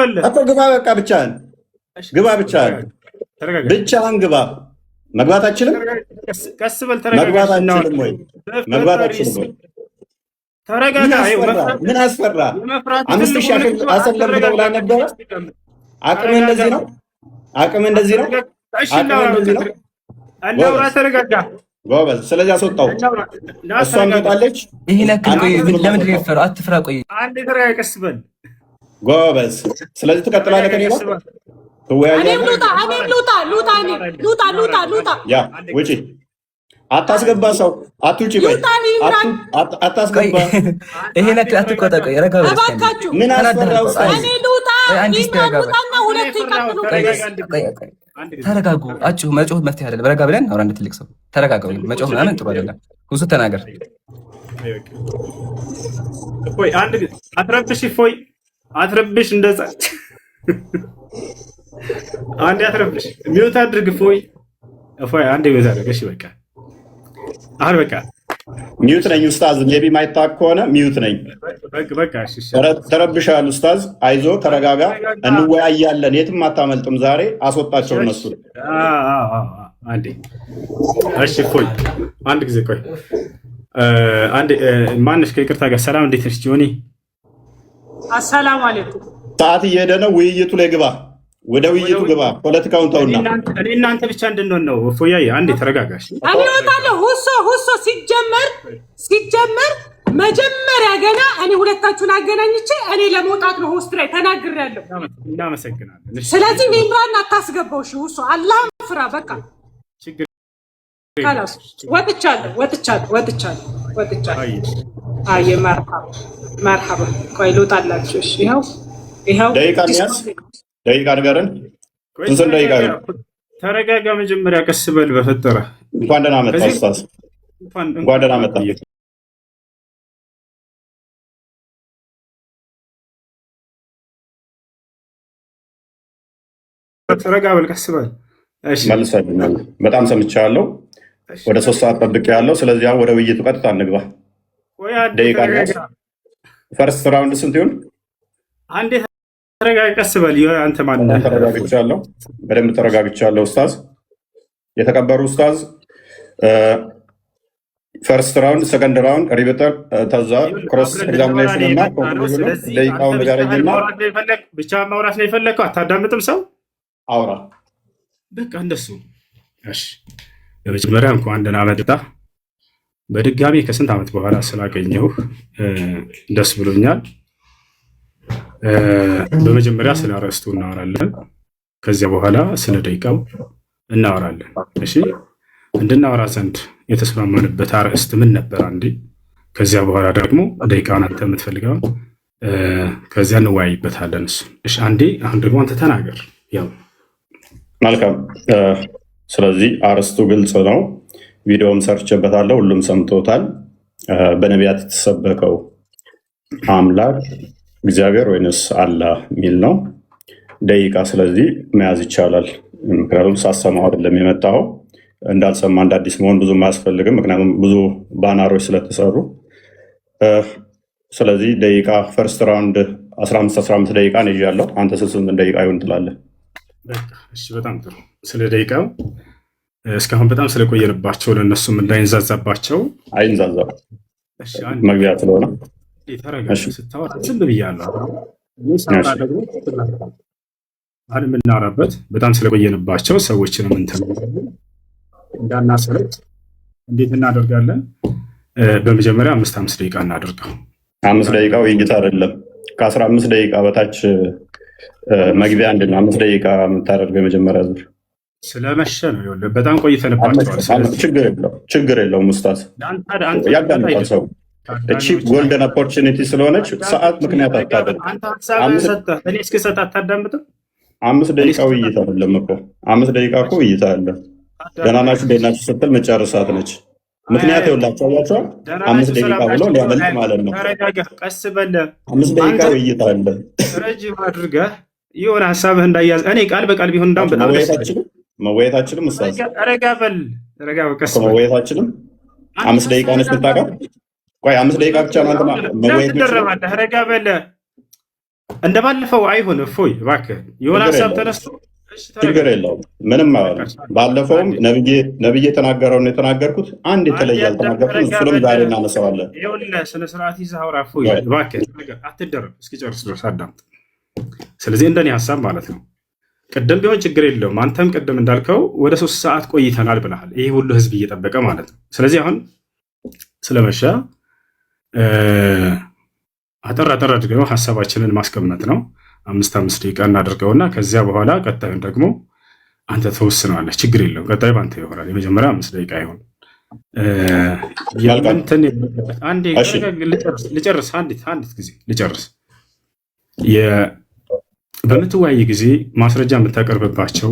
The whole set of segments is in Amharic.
ይኸውልህ እኮ ግባ፣ በቃ ብቻህን ግባ፣ ብቻህን ብቻህን ግባ። መግባት አችልም፣ ቀስ በል ተረጋጋ። መግባት አችልም ወይ? መግባት አችልም ወይ? ተረጋጋ። ምን አስፈራ? 5,000 አሰለም ተብላ ነበረ። አቅም እንደዚህ ነው። አቅም እንደዚህ ነው። አቅም እንደዚህ ነው። እናውራ። ተረጋጋ ጎበዝ። ስለዚህ አስወጣው። እሷም ትወጣለች። ይሄን ያክል ቆይ፣ ለምንድን ነው የፈራው? አትፍራ። ቆይ አንዴ ተረጋጋ፣ ቀስ በል ጎበዝ። ስለዚህ ትቀጥላለህ ከእኔ ጋር ትወያያለህ። እኔም ልውጣ፣ እኔም ልውጣ፣ ልውጣ፣ እኔ ልውጣ፣ ልውጣ፣ ልውጣ። ያ ውጪ። አታስገባ ሰው አትውጪ። ቆይ አታስገባ። ይሄን ያክል አትቆጣ። ቆይ ረጋ በል እባካችሁ። ምን አስፈራ? እኔ ልውጣ። ኢምራን ውጣና ሁለቱ ይቀጥሉ። ተረጋጉ። አጭሁ መጮህ መፍትሄ አይደለም። ረጋ ብለን አውራ። እንደ ትልቅ ሰው ተረጋጋ። መጮህ ምናምን ጥሩ አይደለም። ሁሱ ተናገር። እፎይ አንድ አትረብሽ። እፎይ አትረብሽ። እንደዛ አንዴ አትረብሽ። mute አድርግ። እፎይ እፎይ አንዴ mute አድርግ። እሺ በቃ አሁን በቃ mute ነኝ ኡስታዝ። maybe ማይታወቅ ከሆነ mute ነኝ። ተረብሻል ኡስታዝ፣ አይዞ ተረጋጋ፣ እንወያያለን። የትም አታመልጥም። ዛሬ አስወጣቸው እነሱ። አንዴ እሺ፣ እፎይ አንድ ጊዜ ቆይ አንዴ። ማነሽ? ከይቅርታ ጋር ሰላም፣ እንዴት ነሽ ጆኒ? አሰላሙ አለይኩም። ሰዓት እየሄደ ነው። ውይይቱ ላይ ግባ፣ ወደ ውይይቱ ግባ። ፖለቲካውን ተውና እኔ እናንተ ብቻ እንድንሆን ነው። እፎያዬ አንዴ ተረጋጋሽ። እኔ እወጣለሁ። ሁሶ ሁሶ ሲጀመር መጀመሪያ ገና እኔ ሁለታችሁን አገናኝቼ እኔ ለመውጣት ነው host ላይ ተናግሬያለሁ። እናመሰግናለን። ስለዚህ ኢምራን አታስገባው። እሺ ሁሶ አላህን ፍራ። በቃ خلاص ወጥቻለሁ፣ ወጥቻለሁ፣ ወጥቻለሁ፣ ወጥቻለሁ። አየ መርሐባ መርሐባ። ቆይ ልውጣላችሁ። እሺ ይኸው ይኸው ደቂቃ እንያዝ። ደቂቃ ንገረን። ስንት ደቂቃ ነው? ተረጋጋ መጀመሪያ፣ ቀስ በል በፈጠረ። እንኳን ደህና መጣ ኡስታዝ፣ እንኳን ደህና መጣ። ተረጋ በል፣ ቀስ በል። መልሰልኛል። በጣም ሰምቻለሁ። ወደ 3 ሰዓት ጠብቄያለሁ። ስለዚህ አሁን ወደ ውይይቱ ቀጥታ እንግባ። ደቂቃ እንያዝ። First round ስንት ይሁን? አንዴ ተረጋጋ፣ ቀስ በል። አንተ ማነህ? ተረጋግቻለሁ፣ በደንብ ተረጋግቻለሁ። ኡስታዝ፣ የተከበሩ ኡስታዝ፣ first round፣ second round፣ rebuttal፣ ተዛ cross examination እና conclusion። ደቂቃውን ንገረኝና ብቻ ማውራት ነው የፈለግከው? አታዳምጥም ሰው አውራ። በቃ እንደሱ። እሺ፣ በመጀመሪያ እንኳን ደህና መጣህ። በድጋሚ ከስንት ዓመት በኋላ ስላገኘሁህ ደስ ብሎኛል። በመጀመሪያ ስለ አርዕስቱ እናወራለን። ከዚያ በኋላ ስለ ደቂቃው እናወራለን። እሺ፣ እንድናወራ ዘንድ የተስማማንበት አርዕስት ምን ነበር? አንዴ ከዚያ በኋላ ደግሞ ደቂቃውን አንተ የምትፈልገውን ከዚያ እንወያይበታለን። እሱ እሺ፣ አንዴ አሁን ደግሞ አንተ ተናገር። ያው መልካም። ስለዚህ አርዕስቱ ግልጽ ነው። ቪዲዮም ሰርቼበታለሁ፣ ሁሉም ሰምቶታል። በነቢያት የተሰበከው አምላክ እግዚአብሔር ወይንስ አላህ የሚል ነው። ደቂቃ ስለዚህ መያዝ ይቻላል። ምክንያቱም ሳሰማው አይደለም የመጣኸው። እንዳልሰማ እንደ አዲስ መሆን ብዙም አያስፈልግም። ምክንያቱም ብዙ ባናሮች ስለተሰሩ። ስለዚህ ደቂቃ first round 15 15 ደቂቃ ነው ይዣለሁ። አንተ ስንት ደቂቃ ይሁን ትላለህ? እሺ፣ በጣም ጥሩ። ስለ ደቂቃው እስካሁን በጣም ስለቆየንባቸው ለእነሱም እንዳይንዛዛባቸው አይንዛዛም፣ መግቢያ ስለሆነ። ተረጋጋ። ስታወራ ዝም ብያለሁ። ደግሞ አሁን የምናወራበት በጣም ስለቆየንባቸው ሰዎችንም እንትን እንዳናሰለች እንዴት እናደርጋለን? በመጀመሪያ አምስት አምስት ደቂቃ እናደርገው። 5 ደቂቃ ውይይት አይደለም። ከ15 ደቂቃ በታች መግቢያ አንድ ነው። 5 ደቂቃ የምታደርገው የመጀመሪያ ዙር ስለመሸ ነው። ይኸውልህ በጣም ቆይተንባቸዋል። ችግር የለውም ኡስታዝ፣ ያዳምጣል ሰው። እቺ golden opportunity ስለሆነች ሰዓት ምክንያት አታደርግ። እኔ እስክሰጥ አታዳምጥም። 5 ደቂቃ ውይይት አይደለም እኮ፣ 5 ደቂቃ እኮ ውይይት አይደለም። ደህና ናችሁ እንዴት ናችሁ ስትል መጨረሳት ነች። ምክንያት ይኸውላችሁ አያቸዋል። 5 ደቂቃ ብሎ ሊያመልጥ ማለት ነው። ቀስ በል። 5 ደቂቃ ውይይት አለ። ረጅም አድርገህ የሆነ ሀሳብህ እንዳያዝ እኔ ቃል በቃል ቢሆን እንዳውም በጣም ደስ መወያየታችንም ኡስታዝ ረጋ በል ረጋ በል ቀስ በል። መወያየታችንም 5 ደቂቃ ነች የምታውቀው። ቆይ 5 ደቂቃ ብቻ ነው አንተ መወያየት ትደረባለህ። ረጋ በል። እንደ ባለፈው አይሁን። እፎይ እባክህ የሆነ ችግር ሀሳብ የለውም። ተነስቶ እሺ፣ ችግር ተረጋጋ። የለውም። ምንም አይሆንም። ባለፈውም ነብዬ የተናገረውን የተናገርኩት አንድ የተለየ አልተናገርኩም። እሱንም ዛሬ እናነሳዋለን። ይኸውልህ ስነ ስርዓት ይዘህ አውራ። እፎይ እባክህ ተረጋጋ፣ አትደረብ። እስኪጨርስ ድረስ አዳምጥ። ስለዚህ እንደኔ ሀሳብ ማለት ነው ቅድም ቢሆን ችግር የለውም። አንተም ቅድም እንዳልከው ወደ 3 ሰዓት ቆይተናል ብለሃል። ይሄ ሁሉ ህዝብ እየጠበቀ ማለት ነው። ስለዚህ አሁን ስለመሸ አጠር አጠር አድርገው ሀሳባችንን ማስቀመጥ ነው። አምስት አምስት ደቂቃ እናደርገውና ከዚያ በኋላ ቀጣዩን ደግሞ አንተ ተወስነዋለህ። ችግር የለውም። ቀጣዩ በአንተ ይሆናል። የመጀመሪያ 5 ደቂቃ ይሆን። መልካም። የምንትን አንዴ እሺ። ልጨርስ፣ አንዲት ጊዜ ልጨርስ። በምትወያይ ጊዜ ማስረጃ የምታቀርብባቸው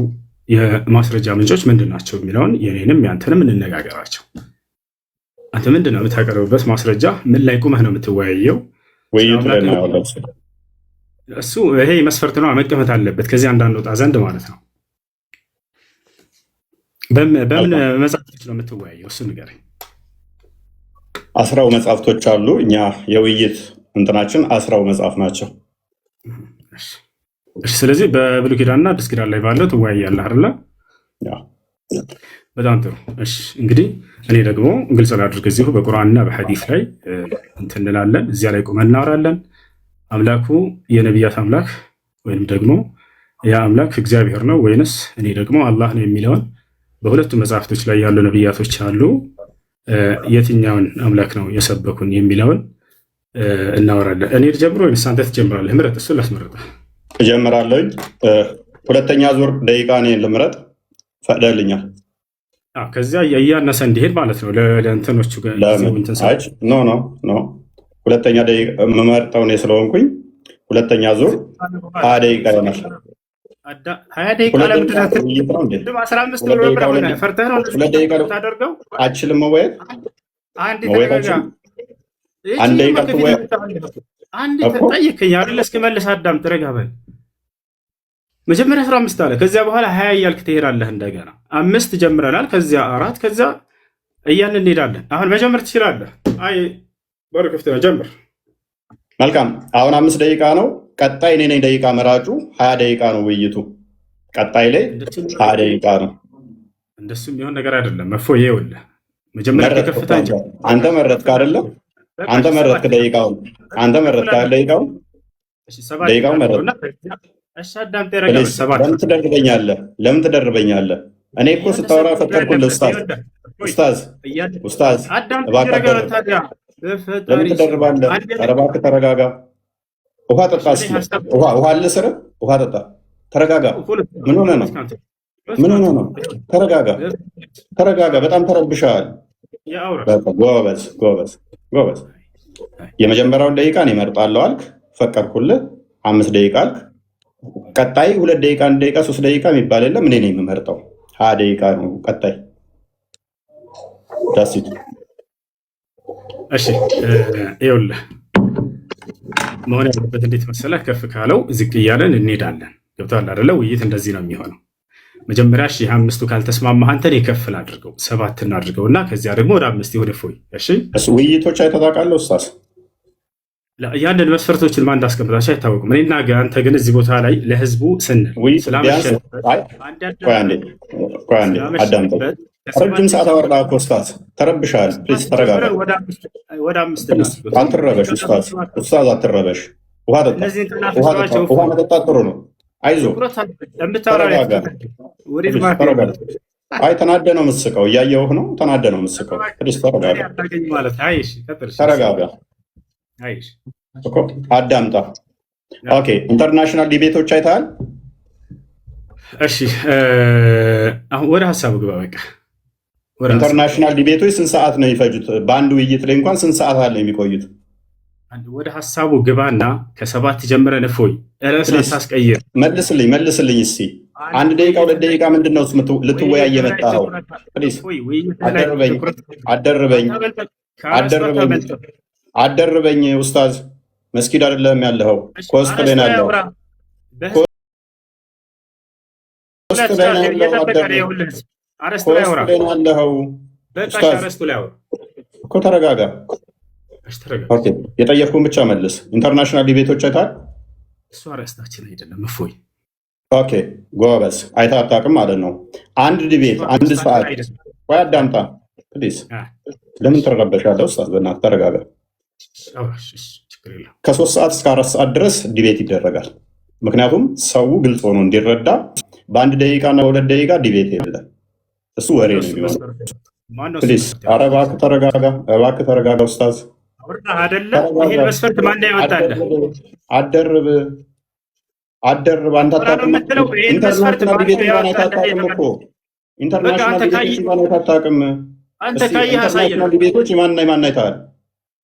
የማስረጃ ምንጮች ምንድን ናቸው የሚለውን የኔንም ያንተንም እንነጋገራቸው። አንተ ምንድን ነው የምታቀርብበት ማስረጃ? ምን ላይ ቁመህ ነው የምትወያየው? ውይይቱ ላይ እናየዋለን። እሱ ይሄ መስፈርት ነው መቀመጥ አለበት፣ ከዚህ እንዳንወጣ ዘንድ ማለት ነው። በምን መጽሐፍቶች ነው የምትወያየው? እሱ ንገረኝ። 10ው መጽሐፍቶች አሉ። እኛ የውይይት እንትናችን 10ው መጽሐፍ ናቸው። እሺ፣ ስለዚህ በብሉይ ኪዳንና አዲስ ኪዳን ላይ ባለው ትወያያለህ አይደለ? Yeah። በጣም ጥሩ። እሺ እንግዲህ እኔ ደግሞ ግልጽ ላድርግ፣ እዚሁ በቁርአንና በሐዲስ ላይ እንትን እንላለን፣ እዚያ ላይ ቆመን እናወራለን። አምላኩ የነቢያት አምላክ ወይንም ደግሞ ያ አምላክ እግዚአብሔር ነው ወይንስ እኔ ደግሞ አላህ ነው የሚለውን በሁለቱ መጽሐፍቶች ላይ ያሉ ነቢያቶች አሉ፣ የትኛውን አምላክ ነው የሰበኩን የሚለውን እናወራለን። እኔ ልጀምር ወይንስ አንተ ትጀምራለህ? ምረጥ፣ እሱን ላስመርጥህ። እጀምራለሁኝ። ሁለተኛ ዙር ደቂቃ እኔ ልምረጥ፣ ፈቅደልኛል? ከዚያ እያነሰ እንዲሄድ ማለት ነው። ለእንትኖቹ ለምን? አይ no, no, no፣ ሁለተኛ ደቂቃ የምመርጠው እኔ ስለሆንኩኝ ሁለተኛ ዙር 20 ደቂቃ ይሆናል። 20 ደቂቃ ለምንድን ነው? ቅድም 15 ብሎ ነበር። ፈርተህ ነው ታደርገው? አችልም መወያየት አንድ መወያየት ተረጋጋ። አችልም። አንድ ደቂቃ ትወያ አንድ እኮ ጠየከኝ አይደለ? እስክመልስ አዳምጥ፣ ረጋ በል። መጀመሪያ 15 አለ። ከዚያ በኋላ 20 እያልክ ትሄዳለህ። እንደገና አምስት ጀምረናል፣ ከዚያ አራት፣ ከዚያ እያልን እንሄዳለን። አሁን መጀመር ትችላለህ። አይ በሩ ክፍት ነው፣ ጀምር። መልካም። አሁን 5 ደቂቃ ነው። ቀጣይ እኔ ነኝ ደቂቃ መራጩ። 20 ደቂቃ ነው ውይይቱ። ቀጣይ ላይ 20 ደቂቃ ነው። እንደሱ የሚሆን ነገር አይደለም። መፎ ይኸውልህ መጀመሪያ መረጥክ ከከፍታ እኮ አንተ አንተ መረጥክ አይደለ? አንተ መረጥክ ደቂቃውን። አንተ መረጥክ አይደል? ደቂቃውን ደቂቃውን መረጥክ። እሺ አዳምጥ፣ ረጋ በል። Please ሰባት ለምን ትደርበኛለህ? ለምን ትደርበኛለህ? እኔ እኮ ስታወራ ፈቀድኩልህ። ኡስታዝ፣ ኡስታዝ፣ ኡስታዝ፣ አዳምጥ፣ እባክህ ረጋ በል አትደርብ። ታዲያ ለምን በፈጣሪ ስም ትደርባለህ? አንዴ ኧረ እባክህ ተረጋጋ። ውሃ ጠጣ እስኪ። ውሃ ውሃ አለ ስር ውሃ ጠጣ። ተረጋጋ። ምን ሆነህ ነው? ምን ሆነህ ነው? ተረጋጋ፣ ተረጋጋ። በጣም ተረብሸሃል። በቃ ጎበዝ፣ ጎበዝ፣ ጎበዝ። የመጀመሪያውን ደቂቃ እኔ እመርጣለሁ አልክ፣ ፈቀድኩልህ። 5 ደቂቃ አልክ። ቀጣይ 2 ደቂቃ፣ 1 ደቂቃ፣ 3 ደቂቃ የሚባል የለም። እኔ ነኝ የምመርጠው። 20 ደቂቃ ነው ቀጣይ። That's it። እሺ ይኸውልህ መሆን ያለበት እንዴት መሰለህ? ከፍ ካለው ዝቅ እያለን እንሄዳለን። ገብቶሃል አይደለ? ውይይት እንደዚህ ነው የሚሆነው። መጀመሪያ እሺ አምስቱ ካልተስማማህ አንተ እኔ ከፍ ላድርገው ሰባት እናድርገው እና ከዚያ ደግሞ ወደ አምስት ይሁን። እፎይ እሺ። እሱ ውይይቶች አይተህ ታውቃለህ ኡስታዝ? ያንን መስፈርቶችን ማን እንዳስቀምጣቸው አይታወቅም። እኔና አንተ ግን እዚህ ቦታ ላይ ለህዝቡ ስንል ውይይት ቢያንስ አይ ቆይ አንዴ፣ ቆይ አንዴ አዳምጠኝ። ረጅም ሰዓት አወራህ እኮ ኡስታዝ፣ ተረብሻል። Please ተረጋጋ። ወደ አምስት Please አትረበሽ ኡስታዝ፣ ኡስታዝ አትረበሽ። ውሃ ጠጣ፣ ውሃ ጠጣ። ውሃ መጠጣት ጥሩ ነው። አይዞህ፣ ተረጋጋ። ተረጋጋ። አይ ተናደ ነው የምትስቀው፣ እያየሁህ ነው። ተናደ ነው የምትስቀው። Please ተረጋጋ፣ ተረጋጋ እኮ አዳምጣ። Okay፣ international debate ኦች አይተሃል? እሺ አሁን ወደ ሀሳቡ ግባ። በቃ International debate ኦች ስንት ሰዓት ነው የሚፈጁት? በአንድ ውይይት ላይ እንኳን ስንት ሰዓት አለ የሚቆዩት? ወደ ሀሳቡ ግባና ከሰባት ጀምረን እፎይ ርዕስ አታስቀይር። መልስልኝ፣ መልስልኝ እስኪ 1 ደቂቃ 2 ደቂቃ ምንድን ነው ልትወያይ የመጣኸው? Please አደርበኝ፣ አደርበኝ፣ አደርበኝ፣ አደርበኝ ኡስታዝ። መስጊድ አይደለም ያለኸው፣ ኮስት ላይ ነው ያለኸው። ኮስት ላይ ነው ያለኸው። ኮስት ላይ ነው ያለኸው ኡስታዝ እኮ ተረጋጋ። Okay፣ የጠየቅኩህን ብቻ መልስ። International debate ኦች አይተሃል? እሱ አርዕስታችን አይደለም። እፎይ። Okay ጎበዝ፣ አይተህ አታውቅም ማለት ነው። አንድ debate አንድ ሰዓት፣ ቆይ አዳምጣ please። ለምን ትረበሻለህ? ኡስታዝ በእናትህ ተረጋጋ። ከ3 ሰዓት እስከ 4 ሰዓት ድረስ debate ይደረጋል። ምክንያቱም ሰው ግልጽ ሆኖ እንዲረዳ በአንድ ደቂቃ እና በ2 ደቂቃ debate የለም። እሱ ወሬ ነው የሚሆነው። Please፣ ኧረ እባክህ ተረጋጋ፣ እባክህ ተረጋጋ ኡስታዝ። አይደለ? ይሄን መስፈርት ማን ያወጣልህ? አደርብ አደርብ፣ አንተ አታውቅም። International debate እንኳን አይተህ አታውቅም እኮ፣ international debate ኦች እንኳን አይተህ አታውቅም። አንተ ካየህ አሳየን። International debate ኦች የማንና የማን አይተሃል?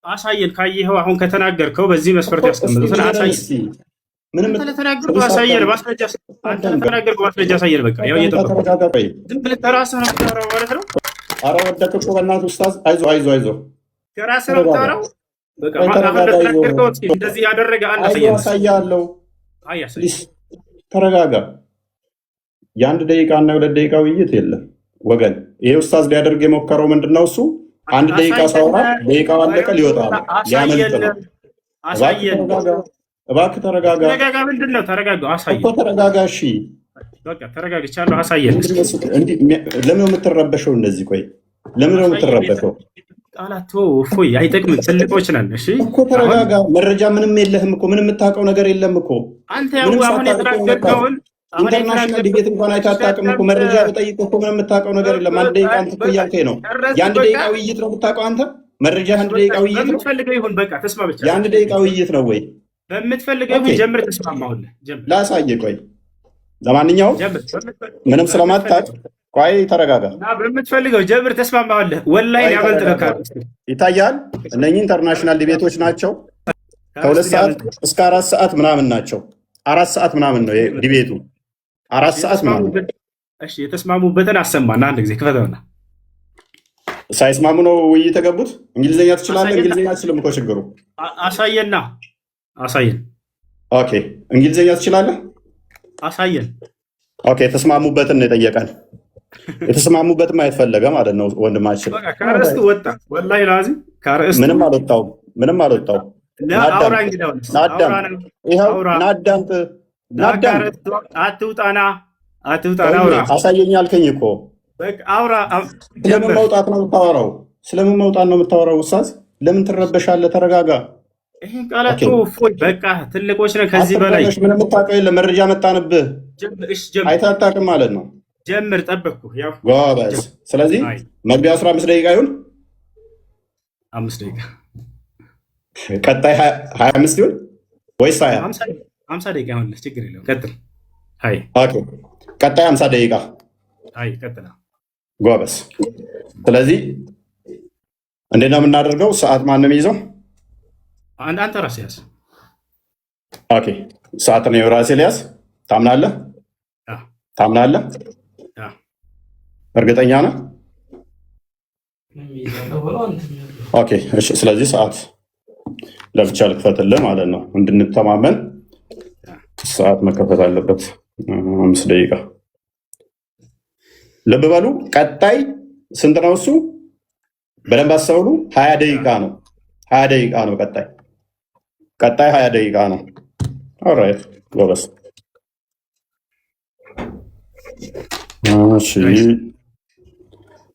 አሳየን። ካየኸው አሁን ከተናገርከው በዚህ መስፈርት ያስቀምጡትን አሳየን። ምንም አንተ ለተናገርከው አሳየን፣ ማስረጃ። አንተ ለተናገርከው ማስረጃ አሳየን። በቃ ያው እየጠበቅኩ ዝም ብለህ ከራስህ ነው የምታወራው ማለት ነው። ኧረ ወደክ እኮ በእናትህ ኡስታዝ፣ አይዞህ አይዞህ አይዞህ። ከራስህ ነው የምታወራው። በቃ አሁን ለተናገርከው እንደዚህ ያደረገ አንድ አሳየን። አሳያለሁ። Please ተረጋጋ። የአንድ ደቂቃ እና የ2 ደቂቃ ውይይት የለም ወገን። ይሄ ኡስታዝ ሊያደርግ የሞከረው ምንድን ነው? እሱ አንድ ደቂቃ ሳወራ ደቂቃው አለቀ፣ ሊወጣ ነው፣ ሊያመልጥ ነው። እባክህ ተረጋጋ። ተረጋጋ። ምንድን ነው ተረጋጋ? አሳየን እኮ ተረጋጋ። እሺ። በቃ ተረጋግቻለሁ። አሳየን። ለምን ነው የምትረበሸው እንደዚህ? ቆይ ለምን ነው የምትረበሸው? ቃላት እፎይ አይጠቅምም። ትልቆች ነን። እሺ። እኮ ተረጋጋ። መረጃ ምንም የለህም እኮ፣ ምንም የምታውቀው ነገር የለም እኮ። አንተ ያው አሁን የተናገርከውን International debate እንኳን አይተህ አታውቅም እኮ። መረጃ ብጠይቅህ እኮ ምንም የምታውቀው ነገር የለም። አንድ ደቂቃ አንተ እኮ እያልከኝ ነው። የአንድ ደቂቃ ውይይት ነው የምታውቀው አንተ? መረጃ አንድ ደቂቃ ውይይት ነው። በምትፈልገው ይሁን፣ በቃ ተስማ ብቻ። የአንድ ደቂቃ ውይይት ነው ወይ? በምትፈልገው ይሁን፣ ጀምር። ተስማማሁልህ። ጀምር። ላሳየህ። ቆይ ለማንኛውም ምንም ስለማታውቅ ቆይ ተረጋጋ። በምትፈልገው ጀምር። ተስማማሁልህ። ወላሂ ሊያመልጥ ነው። ይታያል። እነኚህ international debate ኦች ናቸው። ከ2 ሰዓት እስከ 4 ሰዓት ምናምን ናቸው። 4 ሰዓት ምናምን ነው debate ኡ። 4 ሰዓት ምናምን። እሺ፣ የተስማሙበትን አሰማና አንድ ጊዜ ክፈተውና። ሳይስማሙ ነው ውይይት የገቡት። እንግሊዝኛ ትችላለህ? እንግሊዝኛ አትችልም እኮ ችግሩ። አሳየና፣ አሳየን። Okay፣ እንግሊዝኛ ትችላለህ? አሳየን። Okay፣ የተስማሙበትን ነው የጠየቀን። የተስማሙበት ማየት ፈለገ ማለት ነው ወንድማችን። ከአርእስቱ ወጣ። ወላሂ ላዚም ከአርእስቱ ምንም አልወጣውም። ምንም አልወጣውም። አውራ እንግዲህ። ይኸው ናዳምጥ፣ ናዳምጥ። አትውጣና፣ አትውጣና፣ አውራ። አሳየኝ አልከኝ እኮ። በቃ አውራ። ስለምን መውጣት ነው የምታወራው? ስለምን መውጣት ነው የምታወራው? ኡስታዝ ለምን ትረበሻለህ? ተረጋጋ። ይህን ቃላት እፎይ፣ በቃ ትልቆች ነን። ከዚህ በላይ ምንም የምታውቀው የለም። መረጃ መጣንብህ። አይተህ አታውቅም ማለት ነው። ጀምር፣ ጠበቅኩ። ያው ጎበዝ። ስለዚህ መግቢያው 15 ደቂቃ ይሁን። 5 ደቂቃ። ቀጣይ 25 ይሁን ወይስ 20? 50 ደቂቃ ይሁን፣ ችግር የለውም። ቀጥል። አይ። Okay፣ ቀጣይ 50 ደቂቃ። አይ፣ ቀጥል። ጎበዝ። ስለዚህ እንዴት ነው የምናደርገው? ሰዓት ማን ነው የሚይዘው? አንተ ራስህ ያዝ። Okay፣ ሰዓት ነው ራሴ ልያዝ። ታምናለህ? ታምናለህ? እርግጠኛ ነህ? Okay፣ እሺ። ስለዚህ ሰዓት ለብቻ ልክፈትልህ ማለት ነው፣ እንድንተማመን ሰዓት መከፈት አለበት። 5 ደቂቃ። ልብ በሉ። ቀጣይ ስንት ነው እሱ? በደንብ አስተውሉ። 20 ደቂቃ ነው። 20 ደቂቃ ነው። ቀጣይ 20 ደቂቃ ነው። Alright ጎበዝ። እሺ፣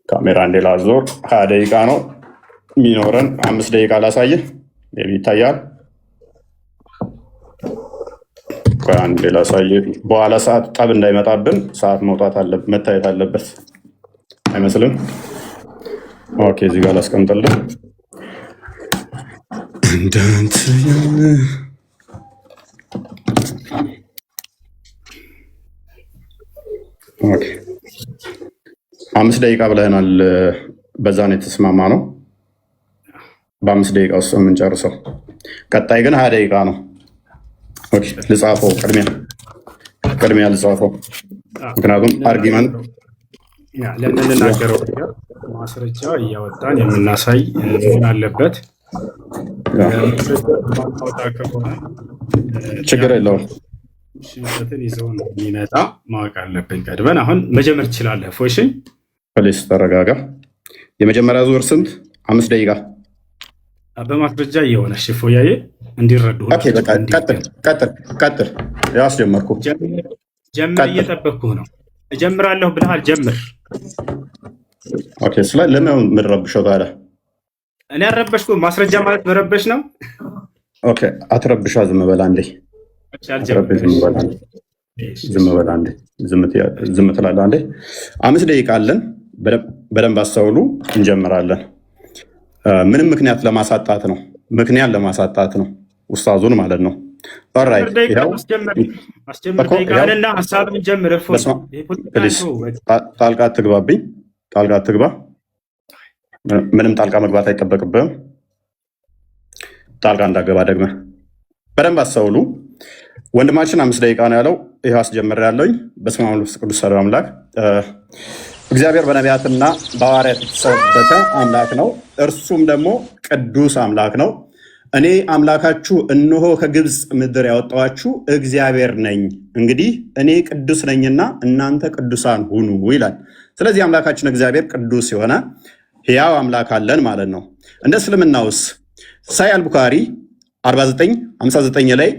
ካሜራ እንዴ ላዞር። 20 ደቂቃ ነው የሚኖረን። 5 ደቂቃ ላሳይህ፣ maybe ይታያል። ቆይ አንዴ ላሳይህ። በኋላ ሰዓት ጠብ እንዳይመጣብን ሰዓት መውጣት መታየት አለበት አይመስልም? Okay፣ እዚህ ጋር ላስቀምጥልን። እንዳንተ ያለ። Okay፣ 5 ደቂቃ ብለናል። በዛ ነው የተስማማ ነው። በ5 ደቂቃ ውስጥ የምንጨርሰው። ቀጣይ ግን 20 ደቂቃ ነው። Okay፣ ልጻፈው፣ ቅድሚያ ልጻፈው፣ ምክንያቱም argument ለምንናገረው ነገር ማስረጃ እያወጣን የምናሳይ መሆን አለበት። ማናወጣ ከሆነ ችግር የለውም። ሽንፈትን ይዘው እንደሚመጣ ማወቅ አለብን ቀድመን። አሁን መጀመር ትችላለህ። ፎሽ። Please ተረጋጋ። የመጀመሪያ ዙር ስንት? 5 ደቂቃ። በማስረጃ እየሆነ እሺ፣ ፎያዬ። እንዲረዱ። Okay፣ በቃ ቀጥል፣ ቀጥል፣ ቀጥል። ያው አስጀመርኩ። ጀምር፣ ቀጥል። እየጠበቅኩህ ነው። እጀምራለሁ ብለሃል፣ ጀምር። Okay፣ ስለ ለምን የምንረብሸው ታዲያ? እኔ አልረበሽኩም። ማስረጃ ማለት መረበሽ ነው። Okay፣ አትረብሻ። ዝም በል አንዴ። እሺ፣ አልጀምርም። አትረብሽ፣ ዝም በል አንዴ። ዝም በል አንዴ። ዝም ትላለህ አንዴ። 5 ደቂቃ አለን። በደንብ አስተውሉ። እንጀምራለን። ምንም ምክንያት ለማሳጣት ነው። ምክንያት ለማሳጣት ነው። ኡስታዙን ማለት ነው። Alright። ደቂቃ ይኸው። አስጀምር፣ አስጀምር። እኮ ይኸው። ደቂቃህንና ሀሳብህን ጀምር። እፎይ፣ በስመ አብ። ይሄ ፖለቲካ Please። ነው። ጣልቃ አትግባብኝ። ጣልቃ አትግባ። ምንም ጣልቃ መግባት አይጠበቅብህም። ጣልቃ እንዳገባ ደግመህ በደንብ አስተውሉ። ወንድማችን 5 ደቂቃ ነው ያለው። ይኸው አስጀምር ያለውኝ። በስመ አብ ወመንፈስ ቅዱስ አሐዱ አምላክ። እግዚአብሔር በነቢያትና በሐዋርያት የተሰበከ አምላክ ነው። እርሱም ደግሞ ቅዱስ አምላክ ነው። እኔ አምላካችሁ እነሆ ከግብፅ ምድር ያወጣኋችሁ እግዚአብሔር ነኝ። እንግዲህ እኔ ቅዱስ ነኝና እናንተ ቅዱሳን ሁኑ ይላል። ስለዚህ አምላካችን እግዚአብሔር ቅዱስ የሆነ ሕያው አምላክ አለን ማለት ነው። እንደ እስልምናውስ ሳሂህ አልቡካሪ 4959 ላይ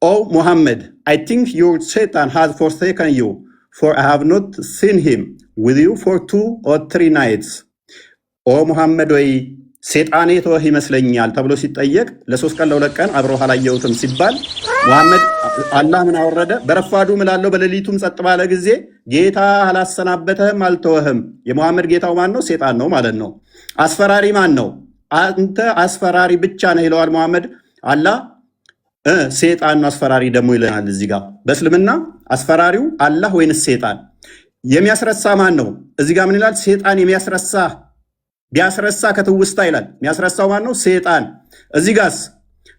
"Oh Muhammad, I think your Satan has forsaken you, for I have not seen him with you for 2 or 3 nights።" ኦ ሙሐመድ ወይ ሴጣን የተወህ ይመስለኛል ተብሎ ሲጠየቅ ለ3 ቀን ለ2 ቀን አብረው አላየሁትም ሲባል ሙሐመድ አላህ ምን አወረደ? በረፋዱ እምላለሁ በሌሊቱም ጸጥ ባለ ጊዜ ጌታ አላሰናበተህም አልተወህም። የሙሐመድ ጌታው ማን ነው? ሴጣን ነው ማለት ነው። አስፈራሪ ማን ነው? አንተ አስፈራሪ ብቻ ነህ ይለዋል ሙሐመድ። አላህ ሴጣን ነው አስፈራሪ ደግሞ ይለናል እዚህ ጋር። በእስልምና አስፈራሪው አላህ ወይንስ ሴጣን? የሚያስረሳ ማን ነው? እዚህ ጋር ምን ይላል? ሴጣን የሚያስረሳ ቢያስረሳ ከትውስታ ይላል። የሚያስረሳው ማን ነው? ሴጣን። እዚህ ጋስ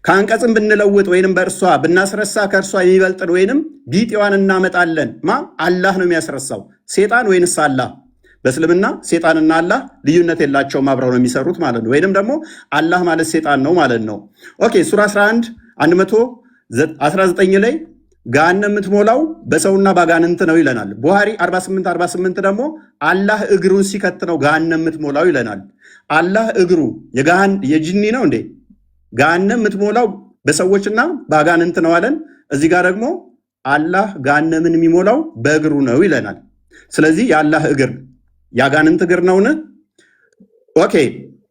ከአንቀጽም ብንለውጥ ወይንም በእርሷ ብናስረሳ ከእርሷ የሚበልጥን ወይንም ቢጤዋን እናመጣለን። ማ አላህ ነው የሚያስረሳው? ሴጣን ወይንስ አላህ? በእስልምና ሴጣንና አላህ ልዩነት የላቸውም፣ አብረው ነው የሚሰሩት ማለት ነው። ወይንም ደግሞ አላህ ማለት ሴጣን ነው ማለት ነው። Okay፣ ሱራ 11 119 ላይ ገሃነም የምትሞላው በሰውና ባጋንንት ነው ይለናል። ቡሃሪ 48 48 ደግሞ አላህ እግሩን ሲከት ነው ገሃነም የምትሞላው ይለናል። አላህ እግሩ የጅኒ ነው እንዴ? ገሃነም የምትሞላው በሰዎችና በአጋንንት ነው አለን። እዚህ ጋር ደግሞ አላህ ገሃነምን የሚሞላው በእግሩ ነው ይለናል። ስለዚህ የአላህ እግር የአጋንንት እግር ነውን? Okay፣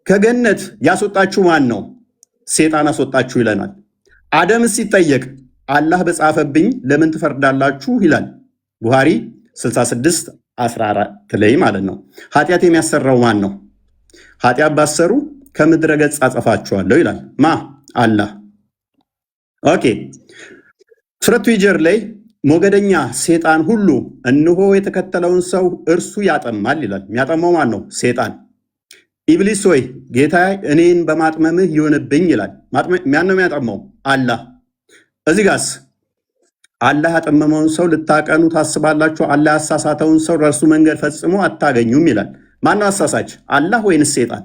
ከገነት ያስወጣችሁ ማን ነው? ሴጣን አስወጣችሁ ይለናል። አደምስ ሲጠየቅ አላህ በጻፈብኝ ለምን ትፈርዳላችሁ ይላል። ቡሃሪ 66 14 ላይ ማለት ነው። ኃጢአት የሚያሰራው ማን ነው? ኃጢአት ባትሰሩ ከምድረ ገጽ አጠፋችኋለሁ ይላል። ማ? አላህ። Okay፣ ሱረቱ ሂጅር ላይ ሞገደኛ ሴጣን ሁሉ እነሆ የተከተለውን ሰው እርሱ ያጠማል ይላል። የሚያጠማው ማን ነው? ሴጣን። ኢብሊስ ሆይ ጌታ እኔን በማጥመምህ ይሁንብኝ ይላል። ማን ነው የሚያጠማው? አላህ። እዚህ ጋስ አላህ ያጠመመውን ሰው ልታቀኑ ታስባላችሁ? አላህ ያሳሳተውን ሰው ለእርሱ መንገድ ፈጽሞ አታገኙም ይላል። ማነው አሳሳች? አላህ ወይንስ ሴጣን?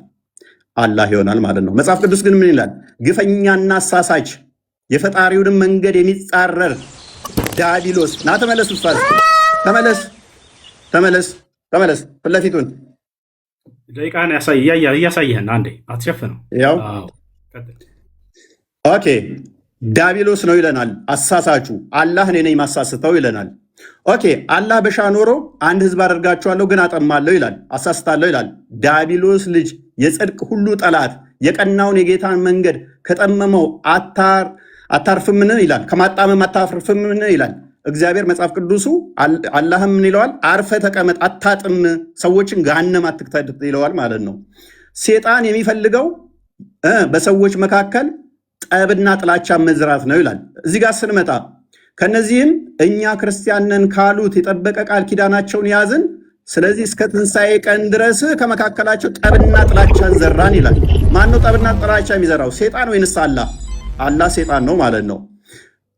አላህ ይሆናል ማለት ነው። መጽሐፍ ቅዱስ ግን ምን ይላል? ግፈኛና አሳሳች የፈጣሪውንም መንገድ የሚጻረር ዲያብሎስ። ና ተመለስ፣ ኡስታዝ ተመለስ፣ ተመለስ፣ ተመለስ። ፊት ለፊቱን ደቂቃህን እያሳየህን አንዴ አትሸፍነው። ያው። Okay፣ ዲያብሎስ ነው ይለናል። አሳሳቹ አላህ እኔ ነኝ ማሳስተው ይለናል። Okay፣ አላህ በሻ ኖሮ አንድ ህዝብ አደርጋቸዋለሁ ግን አጠማለሁ ይላል፣ አሳስታለሁ ይላል። ዲያብሎስ ልጅ የጽድቅ ሁሉ ጠላት የቀናውን የጌታን መንገድ ከጠመመው አታርፍምን ይላል። ከማጣመም አታርፍምን ይላል። እግዚአብሔር መጽሐፍ ቅዱሱ አላህም ምን ይለዋል? አርፈህ ተቀመጥ፣ አታጥም፣ ሰዎችን ገሃነም አትክተት ይለዋል ማለት ነው። ሴጣን የሚፈልገው በሰዎች መካከል ጠብና ጥላቻ መዝራት ነው ይላል። እዚህ ጋር ስንመጣ ከነዚህም እኛ ክርስቲያን ነን ካሉት የጠበቀ ቃል ኪዳናቸውን ያዝን። ስለዚህ እስከ ትንሣኤ ቀን ድረስ ከመካከላቸው ጠብና ጥላቻን ዘራን ይላል። ማን ነው ጠብና ጥላቻ የሚዘራው? ሴጣን ወይንስ አላህ? አላህ ሴጣን ነው ማለት ነው።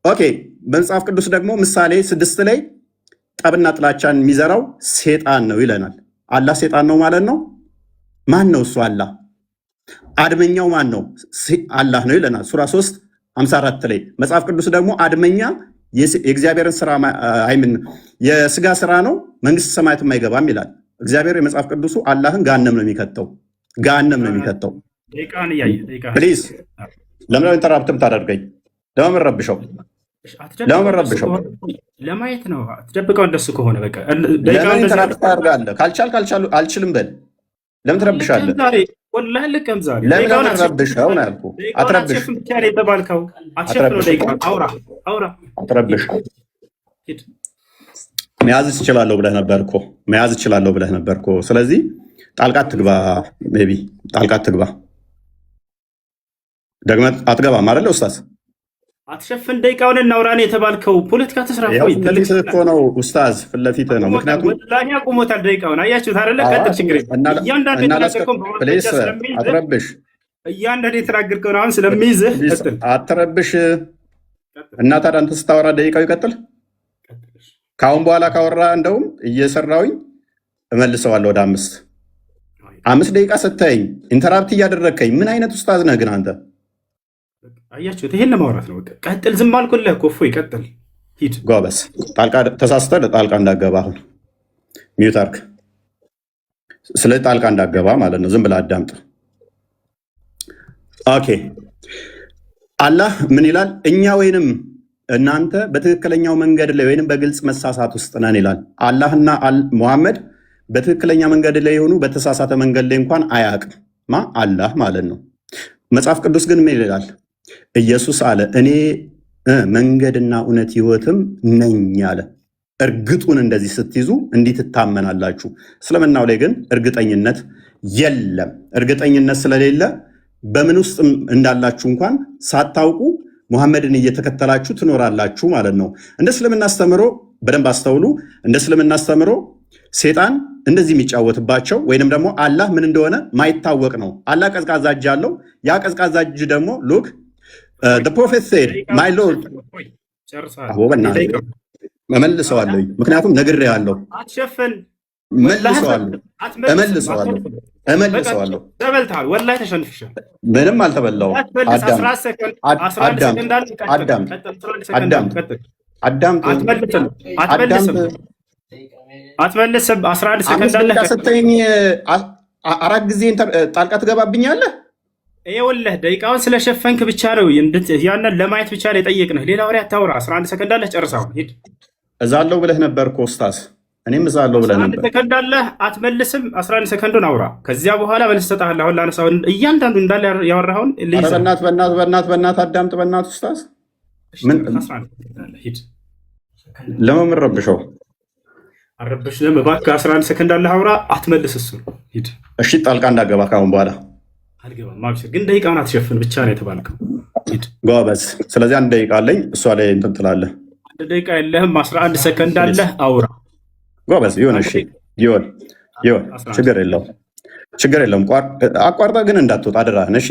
Okay፣ በመጽሐፍ ቅዱስ ደግሞ ምሳሌ 6 ላይ ጠብና ጥላቻን የሚዘራው ሴጣን ነው ይለናል። አላህ ሴጣን ነው ማለት ነው። ማን ነው እሱ? አላህ። አድመኛው ማን ነው? አላህ ነው ይለናል። ሱራ 3 54 ላይ መጽሐፍ ቅዱስ ደግሞ አድመኛ የእግዚአብሔርን ስራ I mean የስጋ ስራ ነው፣ መንግስተ ሰማያትም አይገባም ይላል። እግዚአብሔር የመጽሐፍ ቅዱሱ አላህን ገሃነም ነው የሚከተው፣ ገሃነም ነው የሚከተው። Please። ለምን interrupt ታደርገኝ? ለምን ረብሸው? ለምን ረብሸው? ለማየት ነው። አትደብቀው። እንደሱ ከሆነ በቃ ለምን interrupt ታደርጋለህ? ካልቻልክ አልችልም በል። ለምን ትረብሻለህ? ወላሂ ልቀም ዛሬ። ለምን ረብሸው ነው ያልኩህ። አትረብሽ ብቻ ነው የተባልከው። አትሸፍነው። ደቂቃ አውራ አውራ። አትረብሽ። መያዝ እችላለሁ ብለህ ነበር እኮ፣ መያዝ እችላለሁ ብለህ ነበር እኮ። ስለዚህ ጣልቃ አትግባ፣ maybe ጣልቃ አትግባ። ደግመህ አትገባም አይደለ ኡስታዝ? አትሸፍን፣ ደቂቃውን እናውራ ነው የተባልከው። ፖለቲካ ተስራ። ፊት ለፊት እኮ ነው ኡስታዝ፣ ፊት ለፊት ነው። ምክንያቱም ወላሂ አቁሞታል ደቂቃውን። አያችሁት አይደለ? ቀጥል፣ ችግር የለም። እያንዳንዱ የተናገርከውን please አትረብሽ። እያንዳንዱ የተናገርከውን አሁን ስለሚይዝህ ቀጥል። አትረብሽ። እና ታዲያ አንተ ስታወራ ደቂቃው ይቀጥል። ከአሁን በኋላ ካወራ እንደውም እየሰራውኝ እመልሰዋለሁ ወደ 5። 5 ደቂቃ ሰተኸኝ interrupt እያደረግከኝ ምን አይነት ኡስታዝ ነህ ግን አንተ? አያችሁት? ይሄን ለማውራት ነው። በቃ ቀጥል። ዝም አልኩልህ እኮ እፎይ፣ ቀጥል፣ ሂድ። ጎበዝ። ጣልቃ ተሳስተህ ጣልቃ እንዳገባ አሁን mute አድርግ። ስለዚህ ጣልቃ እንዳገባ ማለት ነው። ዝም ብለህ አዳምጥ። Okay፣ አላህ ምን ይላል? እኛ ወይንም እናንተ በትክክለኛው መንገድ ላይ ወይንም በግልጽ መሳሳት ውስጥ ነን ይላል። አላህና ሙሐመድ በትክክለኛ መንገድ ላይ የሆኑ በተሳሳተ መንገድ ላይ እንኳን አያውቅም። ማ አላህ ማለት ነው። መጽሐፍ ቅዱስ ግን ምን ይላል? ኢየሱስ አለ፣ እኔ መንገድና እውነት ሕይወትም ነኝ አለ። እርግጡን እንደዚህ ስትይዙ እንዲህ ትታመናላችሁ። እስልምናው ላይ ግን እርግጠኝነት የለም። እርግጠኝነት ስለሌለ በምን ውስጥ እንዳላችሁ እንኳን ሳታውቁ ሙሐመድን እየተከተላችሁ ትኖራላችሁ ማለት ነው። እንደ እስልምና አስተምሮ በደንብ አስተውሉ። እንደ እስልምና አስተምሮ ሴጣን እንደዚህ የሚጫወትባቸው ወይንም ደግሞ አላህ ምን እንደሆነ ማይታወቅ ነው። አላህ ቀዝቃዛ እጅ አለው። ያ ቀዝቃዛ እጅ ደግሞ look, prophet said, my Lord። በእናትህ እመልሰዋለሁ፣ ምክንያቱም ነግሬሃለሁ። አትሸፍን። መልሰዋለሁ፣ እመልሰዋለሁ፣ እመልሰዋለሁ። ተበልተሃል። ወላሂ ተሸንፍሻል። ምንም አልተበላውም። አዳም አዳም አትመልስም፣ አትመልስም። 11 ሰከንድ አለህ። ስትለኝ አራት ጊዜ ጣልቃ ትገባብኛለህ። ይኸውልህ ደቂቃውን ስለሸፈንክ ብቻ ነው፣ ያንን ለማየት ብቻ ነው የጠየቅንህ። ሌላ ወሬ አታውራ። 11 ሰከንድ አለህ፣ ጨርሰው ሂድ። እዛለው ብለህ ነበር እኮ ኡስታዝ። እኔም እዛለው ብለህ 11 ነበር። ሰከንድ አለህ፣ አትመልስም። 11 ሰከንዱን አውራ። ከዚያ በኋላ መልስ እሰጥሃለሁ። አሁን ላነሳው እያንዳንዱ እንዳለ ያወራኸውን ኧረ ልይዘህ። በእናትህ፣ በእናትህ፣ በእናትህ፣ በእናትህ አዳምጥ። በእናትህ ኡስታዝ፣ ምን 11 ሰከንድ አለህ፣ ሂድ። ለምን ረብሸው? አልረበሽንም። እባክህ 11 ሰከንድ አለህ፣ አውራ። አትመልስ። እሱ ሂድ። እሺ ጣልቃ እንዳገባ ካሁን በኋላ። አልገባም። አብሽር፣ ግን ደቂቃውን አትሸፍን ብቻ ነው የተባልከው። ሂድ። ጎበዝ። ስለዚህ 1 ደቂቃ አለኝ፣ እሷ ላይ እንትን ትላለህ። 1 ደቂቃ የለህም። 11 ሰከንድ አለህ፣ አውራ። ጎበዝ ይሁን። እሺ ይሁን፣ ይሁን፣ ችግር የለውም፣ ችግር የለውም። አቋርጠህ ግን እንዳትወጣ አደራህን። እሺ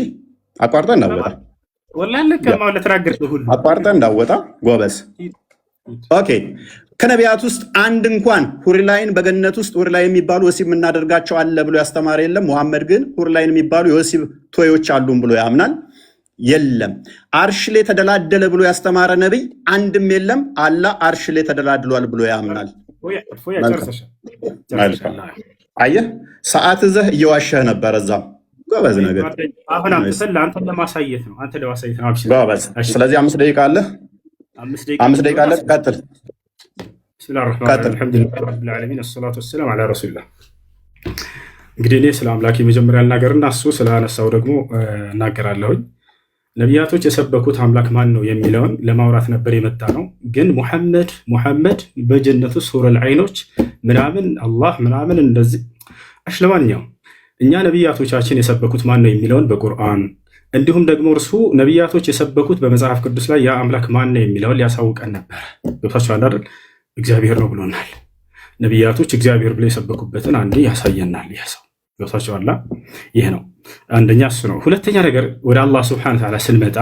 አቋርጠህ እንዳወጣ። ወላሂ ልክ አሁን ለተናገርከው ሁሉ። አቋርጠህ እንዳወጣ ጎበዝ። Okay፣ ከነቢያት ውስጥ አንድ እንኳን ሁርላይን በገነት ውስጥ ሁርላይን የሚባሉ ወሲብ የምናደርጋቸው አለ ብሎ ያስተማረ የለም። ሙሐመድ ግን ሁርላይን የሚባሉ የወሲብ toy ኦች አሉን ብሎ ያምናል። የለም። አርሽ ላይ ተደላደለ ብሎ ያስተማረ ነቢይ አንድም የለም። አላህ አርሽ ላይ ተደላድሏል ብሎ ያምናል። ጨርሰሻል። አየህ፣ ሰዓት ይዘህ እየዋሸህ ነበር። እዛም ጎበዝ ነገር። አሁን አንተ አንተን ለማሳየት ነው። አንተ ለማሳየት ነው። አብሽር። ጎበዝ። ስለዚህ 5 ደቂቃ አለ። 5 ደቂቃ። 5 ደቂቃ አለ። ቀጥል። بسم الله الرحمن الرحيم الحمد لله رب العالمين الصلاة والسلام على رسول الله። እንግዲህ እኔ ስለ አምላኬ መጀመሪያ ልናገርና እሱ ስላነሳው ደግሞ እናገራለሁኝ። ነቢያቶች የሰበኩት አምላክ ማን ነው የሚለውን ለማውራት ነበር የመጣ ነው። ግን ሙሐመድ ሙሐመድ በጀነቱ ሱረል አይኖች ምናምን አላህ ምናምን እንደዚህ። እሺ፣ ለማንኛውም እኛ ነቢያቶቻችን የሰበኩት ማን ነው የሚለውን በቁርአን፣ እንዲሁም ደግሞ እርሱ ነቢያቶች የሰበኩት በመጽሐፍ ቅዱስ ላይ ያ አምላክ ማን ነው የሚለውን ሊያሳውቀን ነበር። ገብታችኋል አይደል? እግዚአብሔር ነው ብሎናል። ነቢያቶች እግዚአብሔር ብለው የሰበኩበትን አንዴ ያሳየናል። ይህ ሰው ገብታችኋል? ይህ ነው አንደኛ እሱ ነው። ሁለተኛ ነገር ወደ አላህ ስብሐነ ወተዓላ ስንመጣ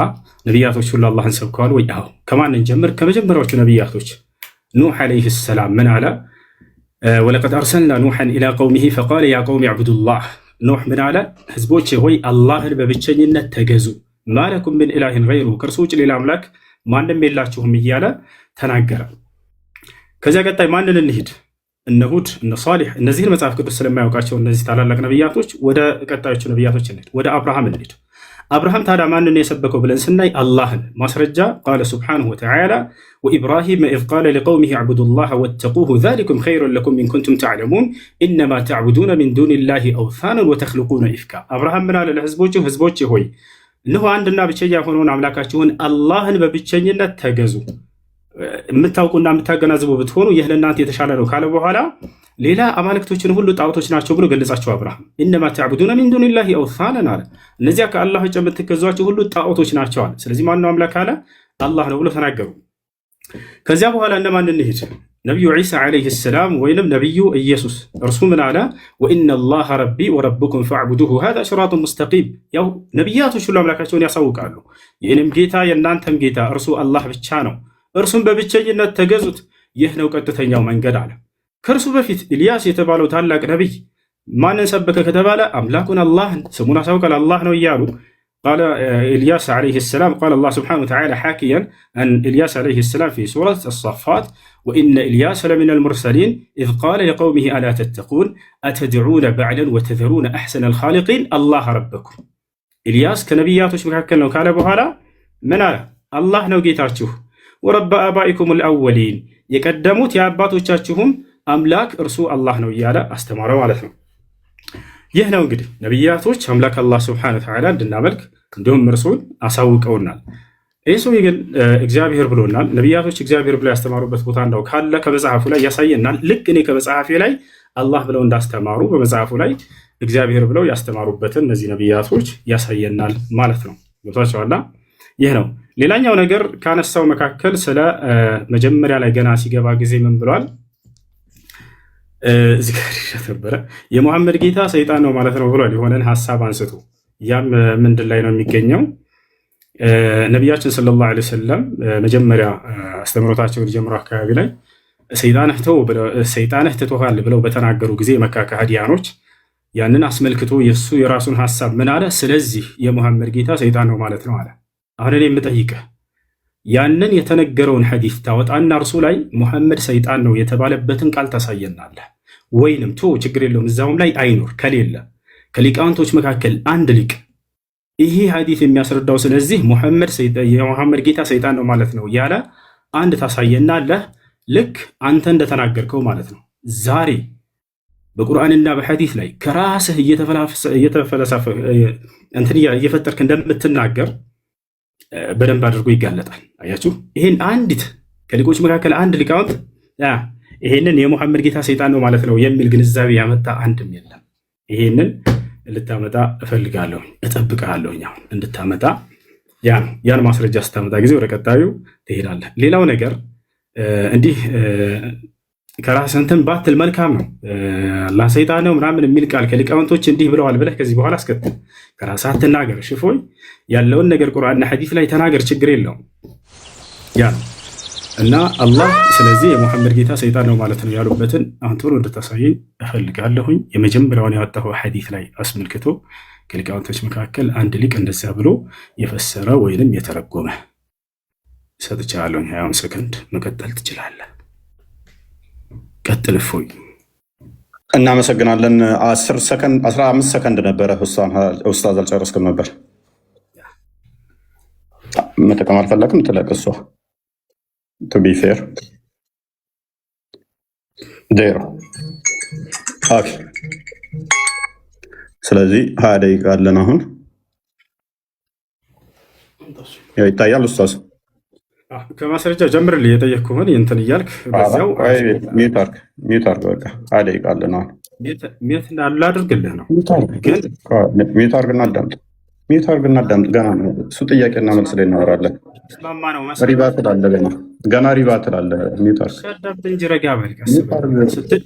ነቢያቶች ሁሉ አላህን ሰብከዋል ወይ? አዎ። ከማን እንጀምር? ከመጀመሪያዎቹ ነቢያቶች ኑሕ ዓለይሂ ሰላም ምን አለ? ولقد أرسلنا نوحا إلى قومه فقال يا قوم اعبدوا الله። ኑሕ ምን አለ? ህዝቦቼ ሆይ አላህን በብቸኝነት ተገዙ፣ ما لكم من إله غيره፣ ከእርሱ ውጭ ሌላ አምላክ ማንም የላችሁም እያለ ተናገረ። ከዚያ ቀጣይ ማንን እንሂድ? እነ ሁድ፣ እነ ሳሊሕ፣ እነዚህን መጽሐፍ ቅዱስ ስለማያውቃቸው እነዚህ ታላላቅ ነቢያቶች ወደ ቀጣዮቹ ነቢያቶች እንሂድ። ወደ አብርሃም እንሂድ። አብርሃም ታዲያ ማንን ነው የሰበከው ብለን ስናይ አላህን። ማስረጃ قال سبحانه وتعالى وإبراهيم إذ قال لقومه اعبدوا الله واتقوه ذلكم خير لكم إن كنتم تعلمون إنما تعبدون من دون الله أوثانا وتخلقون إفكا። አብርሃም ምን አለ ለህዝቦቹ? ህዝቦቼ ሆይ፣ እነሆ አንድና ብቸኛ የሆነውን አምላካችሁን አላህን በብቸኝነት ተገዙ፣ የምታውቁና የምታገናዝቡ ብትሆኑ ይህ ለእናንተ የተሻለ ነው ካለ በኋላ ሌላ አማልክቶችን ሁሉ ጣዖቶች ናቸው ብሎ ገለጻቸው። አብርሃም إنما تعبدون من دون الله أوثانا አለ። እነዚያ ከአላህ ውጭ የምትገዟቸው ሁሉ ጣዖቶች ናቸው አለ። ስለዚህ ማነው አምላክ አለ? አላህ ነው ብሎ ተናገሩ። ከዚያ በኋላ እነማን እንሂድ? ነቢዩ ዒሳ ዓለይሂ ሰላም ወይንም ነቢዩ ኢየሱስ፣ እርሱ ምን አለ? وإن الله ربي وربكم فاعبدوه هذا صراط مستقيم። ያው ነቢያቶች ሁሉ አምላካቸውን ያሳውቃሉ። የእኔም ጌታ የእናንተም ጌታ እርሱ አላህ ብቻ ነው፣ እርሱም በብቸኝነት ተገዙት፣ ይህ ነው ቀጥተኛው መንገድ አለ። ከእርሱ በፊት ኢልያስ የተባለው ታላቅ ነቢይ ማንን ሰበከ ከተባለ አምላኩን አላህን፣ ስሙን አሳውቃል፣ አላህ ነው እያሉ። قال إلياس عليه السلام، قال الله سبحانه وتعالى حاكيا عن إلياس عليه السلام في سورة الصافات: وإن إلياس لمن المرسلين إذ قال لقومه ألا تتقون أتدعون بعلا وتذرون أحسن الخالقين الله ربكم። ኢልያስ ከነቢያቶች መካከል ነው ካለ በኋላ ምን አለ? አላህ ነው ጌታችሁ፣ ورب آبائكم الأولين፣ የቀደሙት የአባቶቻችሁም አምላክ እርሱ አላህ ነው እያለ አስተማረ ማለት ነው። ይህ ነው እንግዲህ ነቢያቶች አምላክ አላህ ስብሐነ ወተዓላ እንድናመልክ እንዲሁም እርሱን አሳውቀውናል። ይህ ሰውዬ ግን እግዚአብሔር ብሎናል። ነቢያቶች እግዚአብሔር ብለው ያስተማሩበት ቦታ እንደው ካለ ከመጽሐፉ ላይ ያሳየናል። ልክ እኔ ከመጽሐፌ ላይ አላህ ብለው እንዳስተማሩ በመጽሐፉ ላይ እግዚአብሔር ብለው ያስተማሩበትን እነዚህ ነቢያቶች ያሳየናል ማለት ነው። ገብቷቸዋላ። ይህ ነው። ሌላኛው ነገር ካነሳው መካከል ስለ መጀመሪያ ላይ ገና ሲገባ ጊዜ ምን ብሏል? እዚህ ጋር ነበረ፣ የሙሐመድ ጌታ ሰይጣን ነው ማለት ነው ብሏል። የሆነን ሀሳብ አንስቶ ያም ምንድን ላይ ነው የሚገኘው? ነቢያችን ሰለላሁ ዐለይሂ ወሰለም መጀመሪያ አስተምህሮታቸውን ጀምሮ አካባቢ ላይ ሰይጣንህ ትቶሃል ብለው በተናገሩ ጊዜ የመካ ከሃዲያኖች ያንን አስመልክቶ የእሱ የራሱን ሀሳብ ምን አለ? ስለዚህ የሙሐመድ ጌታ ሰይጣን ነው ማለት ነው አለ። አሁን እኔ የምጠይቅህ ያንን የተነገረውን ሐዲስ ታወጣና እርሱ ላይ ሙሐመድ ሰይጣን ነው የተባለበትን ቃል ታሳየናለህ። ወይንም ቶ ችግር የለውም፣ እዛውም ላይ አይኖር፣ ከሌለ ከሊቃውንቶች መካከል አንድ ሊቅ ይሄ ሐዲስ የሚያስረዳው ስለዚህ የሙሐመድ ጌታ ሰይጣን ነው ማለት ነው ያለ አንድ ታሳየናለህ። ልክ አንተ እንደተናገርከው ማለት ነው። ዛሬ በቁርአንና በሐዲስ ላይ ከራስህ እንትን እየፈጠርክ እንደምትናገር በደንብ አድርጎ ይጋለጣል። አያችሁ፣ ይሄን አንዲት ከሊቆች መካከል አንድ ሊቃውንት ይሄንን የሙሐመድ ጌታ ሰይጣን ነው ማለት ነው የሚል ግንዛቤ ያመጣ አንድም የለም። ይሄንን ልታመጣ እፈልጋለሁ፣ እጠብቅሃለሁ አሁን እንድታመጣ። ያን ማስረጃ ስታመጣ ጊዜ ወደ ቀጣዩ ትሄዳለህ። ሌላው ነገር እንዲህ ከራስህ እንትን ባትል መልካም ነው። አላህ ሰይጣን ነው ምናምን የሚል ቃል ከሊቃውንቶች እንዲህ ብለዋል ብለህ ከዚህ በኋላ አስከትል። ከራስህ አትናገር። ሽፎይ ያለውን ነገር ቁርአንና ሐዲስ ላይ ተናገር፣ ችግር የለውም። ያ ነው እና አላህ ስለዚህ የሙሐመድ ጌታ ሰይጣን ነው ማለት ነው ያሉበትን አሁን ቶሎ እንድታሳየኝ እፈልጋለሁኝ። የመጀመሪያውን ያወጣኸው ሐዲስ ላይ አስመልክቶ ከሊቃውንቶች መካከል አንድ ሊቅ እንደዚያ ብሎ የፈሰረ ወይንም የተረጎመ ሰጥቻለሁኝ። 20 ሰከንድ መቀጠል ትችላለህ። ቀጥል እፎይ። እናመሰግናለን። 10 ሰከንድ፣ 15 ሰከንድ ነበረ። ኡስታዝ አልጨረስክም ነበር። መጠቀም አልፈለግም። ትለቅ እሷ። To be fair 0። Okay። ስለዚህ 20 ደቂቃ አለን አሁን። ያው ይታያል ኡስታዝ። ከማስረጃ ጀምርልህ፣ የጠየቅኩህን እንትን እያልክ በዚያው። Mute አድርግ፣ mute አድርግ። በቃ 20 ደቂቃ አለን አሁን። Mute ላድርግልህ ነው ግን Mute አድርግና አዳምጥ። Mute አድርግና አዳምጥ። ገና ነው እሱ፣ ጥያቄና መልስ ላይ እናወራለን። ስማማ ነው። ሪባ ትላለህ ገና ገና ሪባ ትላለህ። Mute አድርግ። አዳምጥ እንጂ ረጋ በል፣ ቀስ በል ስትል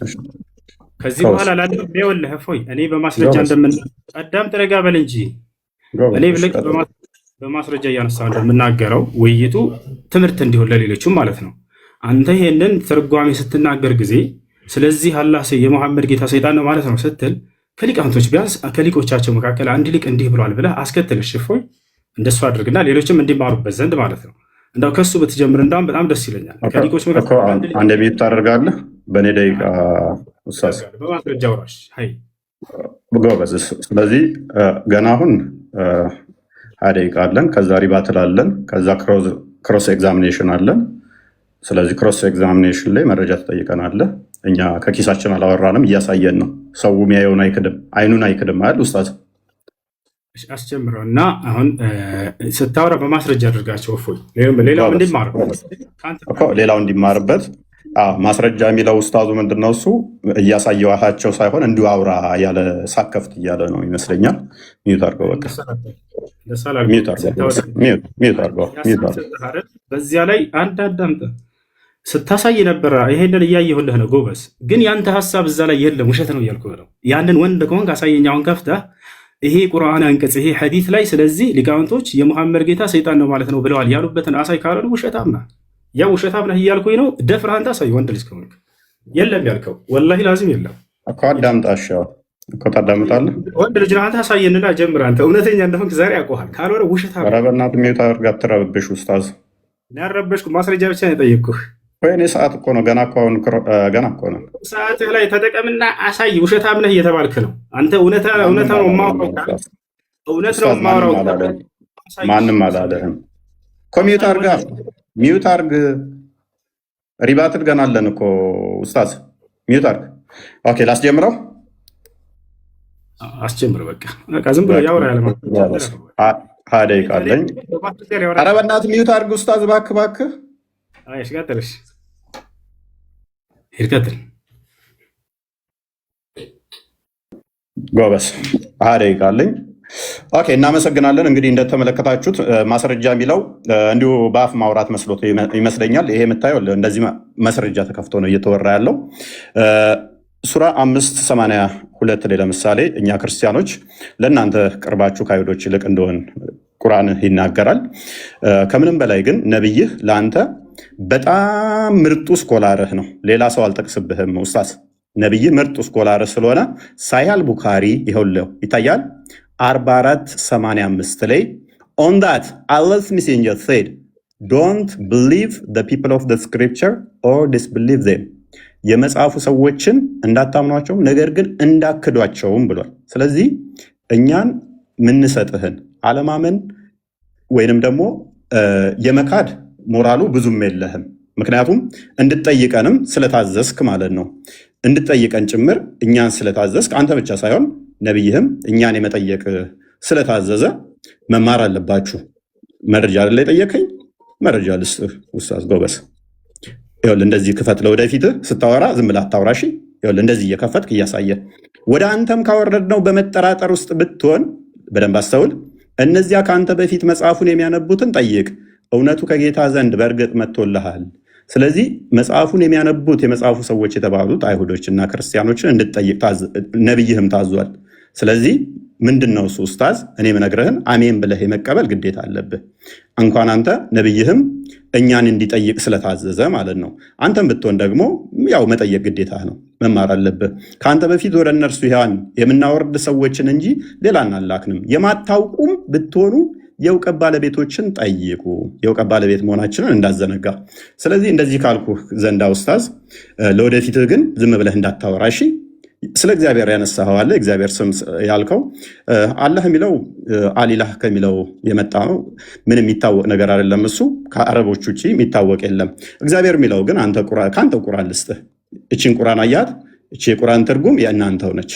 ከዚህ በኋላ ላለው ይኸውልህ እፎይ፣ እኔ በማስረጃ እንደምን አዳምጥ፣ ረጋ በል እንጂ። እኔ ልክ በማስረጃ እያነሳ እንደምናገረው ውይይቱ ትምህርት እንዲሆን ለሌሎቹም ማለት ነው። አንተ ይሄንን ትርጓሜ ስትናገር ጊዜ ስለዚህ አላህ የመሐመድ ጌታ ሰይጣን ነው ማለት ነው ስትል ከሊቃውንቶች ቢያንስ ከሊቆቻቸው መካከል አንድ ሊቅ እንዲህ ብሏል ብለህ አስከትል። እፎይ፣ እንደሱ አድርግና ሌሎችም እንዲማሩበት ዘንድ ማለት ነው። እንዳው ከሱ ብትጀምር እንዳውም በጣም ደስ ይለኛል። ከሊቆች መካከል አንድ mute ታደርጋለህ በእኔ ደቂቃ ኡስታዝ። በማስረጃ ውራሽ ሀይ። ጎበዝ። ስለዚህ ገና አሁን 20 ደቂቃ አለን። ከዛ rebuttal አለን። ከዛ cross examination አለን። ስለዚህ cross examination ላይ መረጃ ትጠይቀናለህ። እኛ ከኪሳችን አላወራንም፣ እያሳየን ነው። ሰው የሚያየውን አይክድም፣ አይኑን አይክድም አይደል ኡስታዝ? አስጀምረው እና አሁን ስታወራ በማስረጃ አድርጋቸው። እፎይ ሌላው እንዲማርበት እኮ ሌላው እንዲማርበት ማስረጃ የሚለው ኡስታዙ ምንድን ነው? እሱ እያሳየኋቸው ሳይሆን እንዲሁ አውራ ያለ ሳከፍት እያለ ነው ይመስለኛል። Mute አድርገው፣ በቃ mute አድርገው፣ mute አድርገው። በዚያ ላይ አንድ አዳምጠህ ስታሳይ ነበረ። ይሄንን እያየሁልህ ነው ጎበዝ። ግን ያንተ ሀሳብ እዛ ላይ የለም፣ ውሸት ነው እያልኩህ ነው። ያንን ወንድ ከሆንክ አሳየኝ። አሁን ከፍተህ ይሄ ቁርአን አንቀጽ፣ ይሄ ሐዲስ ላይ ስለዚህ ሊቃውንቶች የሙሐመድ ጌታ ሰይጣን ነው ማለት ነው ብለዋል ያሉበትን አሳይ ካላሉ ውሸታም ነህ። ያ ውሸታም ነህ እያልኩኝ ነው። ደፍረህ አንተ አሳይ። ወንድ ልጅ ከሆንክ የለም ያልከው ወላሂ ላዚም የለም እኮ አዳምጣሽ እኮ ታዳምጣለህ። ወንድ ልጅ ነህ አንተ፣ አሳየንና ጀምር። አንተ እውነተኛ እንደሆንክ ዛሬ ያውቀሃል። ካልሆነ ውሸታም። ኧረ በእናትህ mute አድርግ፣ አትረብሽ ኡስታዝ። ያረበሽኩ ማስረጃ ብቻ ነው የጠየቅኩህ። ወይኔ ሰዓት እኮ ነው ገና እኮ አሁን ገና እኮ ነው። ሰዓትህ ላይ ተጠቀምና አሳይ። ውሸታም ነህ እየተባልክ ነው አንተ። እውነት ነው የማወራው፣ እውነት ነው የማወራው። ማንም አላለህም እኮ። Mute አድርግ፣ mute አድርግ። Rebuttal ገና አለን እኮ ኡስታዝ፣ mute አድርግ። Okay ላስጀምረው። አስጀምር። በቃ በቃ ዝም ብሎ ያወራ ያለ 20 ደቂቃ አለኝ። ኧረ በእናትህ mute አድርግ ኡስታዝ፣ እባክህ እባክህ። እሺ ቀጥል። እሺ ሂድ ቀጥል። ጎበዝ፣ 20 ደቂቃ አለኝ። Okay እናመሰግናለን። እንግዲህ እንደተመለከታችሁት ማስረጃ የሚለው እንዲሁ በአፍ ማውራት መስሎት ይመስለኛል። ይሄ የምታየው እንደዚህ ማስረጃ ተከፍቶ ነው እየተወራ ያለው። ሱራ 5:82 ላይ ለምሳሌ እኛ ክርስቲያኖች ለእናንተ ቅርባችሁ ከአይሁዶች ይልቅ እንደሆን ቁርአን ይናገራል። ከምንም በላይ ግን ነብይህ ለአንተ በጣም ምርጡ scholar ህ ነው። ሌላ ሰው አልጠቅስብህም ኡስታዝ። ነብይህ ምርጡ scholar ህ ስለሆነ ሳሂህ አል ቡካሪ ይኸውልህ ይታያል 4485 ላይ "On that Allah's messenger said, don't believe the people of the scripture or disbelieve them." የመጽሐፉ ሰዎችን እንዳታምኗቸውም ነገር ግን እንዳትክዷቸውም ብሏል። ስለዚህ እኛን ምንሰጥህን አለማመን ወይንም ደግሞ የመካድ ሞራሉ ብዙም የለህም። ምክንያቱም እንድትጠይቀንም ስለታዘዝክ ማለት ነው። እንድትጠይቀን ጭምር እኛን ስለታዘዝክ አንተ ብቻ ሳይሆን ነቢይህም እኛን የመጠየቅ ስለታዘዘ መማር አለባችሁ። መረጃ አይደለ የጠየከኝ? መረጃ ልስጥህ ኡስታዝ ጎበዝ። ይኸውልህ እንደዚህ ክፈት። ለወደፊትህ ስታወራ ዝም ብለህ አታውራ። እሺ፣ ይኸውልህ እንደዚህ እየከፈትክ እያሳየ ወደ አንተም ካወረድነው በመጠራጠር ውስጥ ብትሆን በደንብ አስተውል። እነዚያ ከአንተ በፊት መጽሐፉን የሚያነቡትን ጠይቅ፣ እውነቱ ከጌታ ዘንድ በእርግጥ መጥቶልሃል። ስለዚህ መጽሐፉን የሚያነቡት የመጽሐፉ ሰዎች የተባሉት አይሁዶችና ክርስቲያኖችን እንድትጠይቅ ነቢይህም ታዟል። ስለዚህ ምንድን ነው እሱ ኡስታዝ፣ እኔ ምነግርህን አሜን ብለህ የመቀበል ግዴታ አለብህ። እንኳን አንተ ነቢይህም እኛን እንዲጠይቅ ስለታዘዘ ማለት ነው። አንተም ብትሆን ደግሞ ያው መጠየቅ ግዴታ ነው፣ መማር አለብህ። ከአንተ በፊት ወደ እነርሱ ያን የምናወርድ ሰዎችን እንጂ ሌላ አናላክንም። የማታውቁም ብትሆኑ የእውቀት ባለቤቶችን ጠይቁ። የእውቀት ባለቤት መሆናችንን እንዳዘነጋ። ስለዚህ እንደዚህ ካልኩ ዘንዳ ኡስታዝ፣ ለወደፊትህ ግን ዝም ብለህ እንዳታወራ እሺ። ስለ እግዚአብሔር ያነሳኸው አለ። እግዚአብሔር ስም ያልከው አላህ የሚለው አሊላህ ከሚለው የመጣ ነው። ምንም የሚታወቅ ነገር አይደለም። እሱ ከአረቦች ውጭ የሚታወቅ የለም። እግዚአብሔር የሚለው ግን ከአንተ ቁርአን ልስጥህ። እችን ቁርአን አያት። እቺ የቁርአን ትርጉም የእናንተው ነች።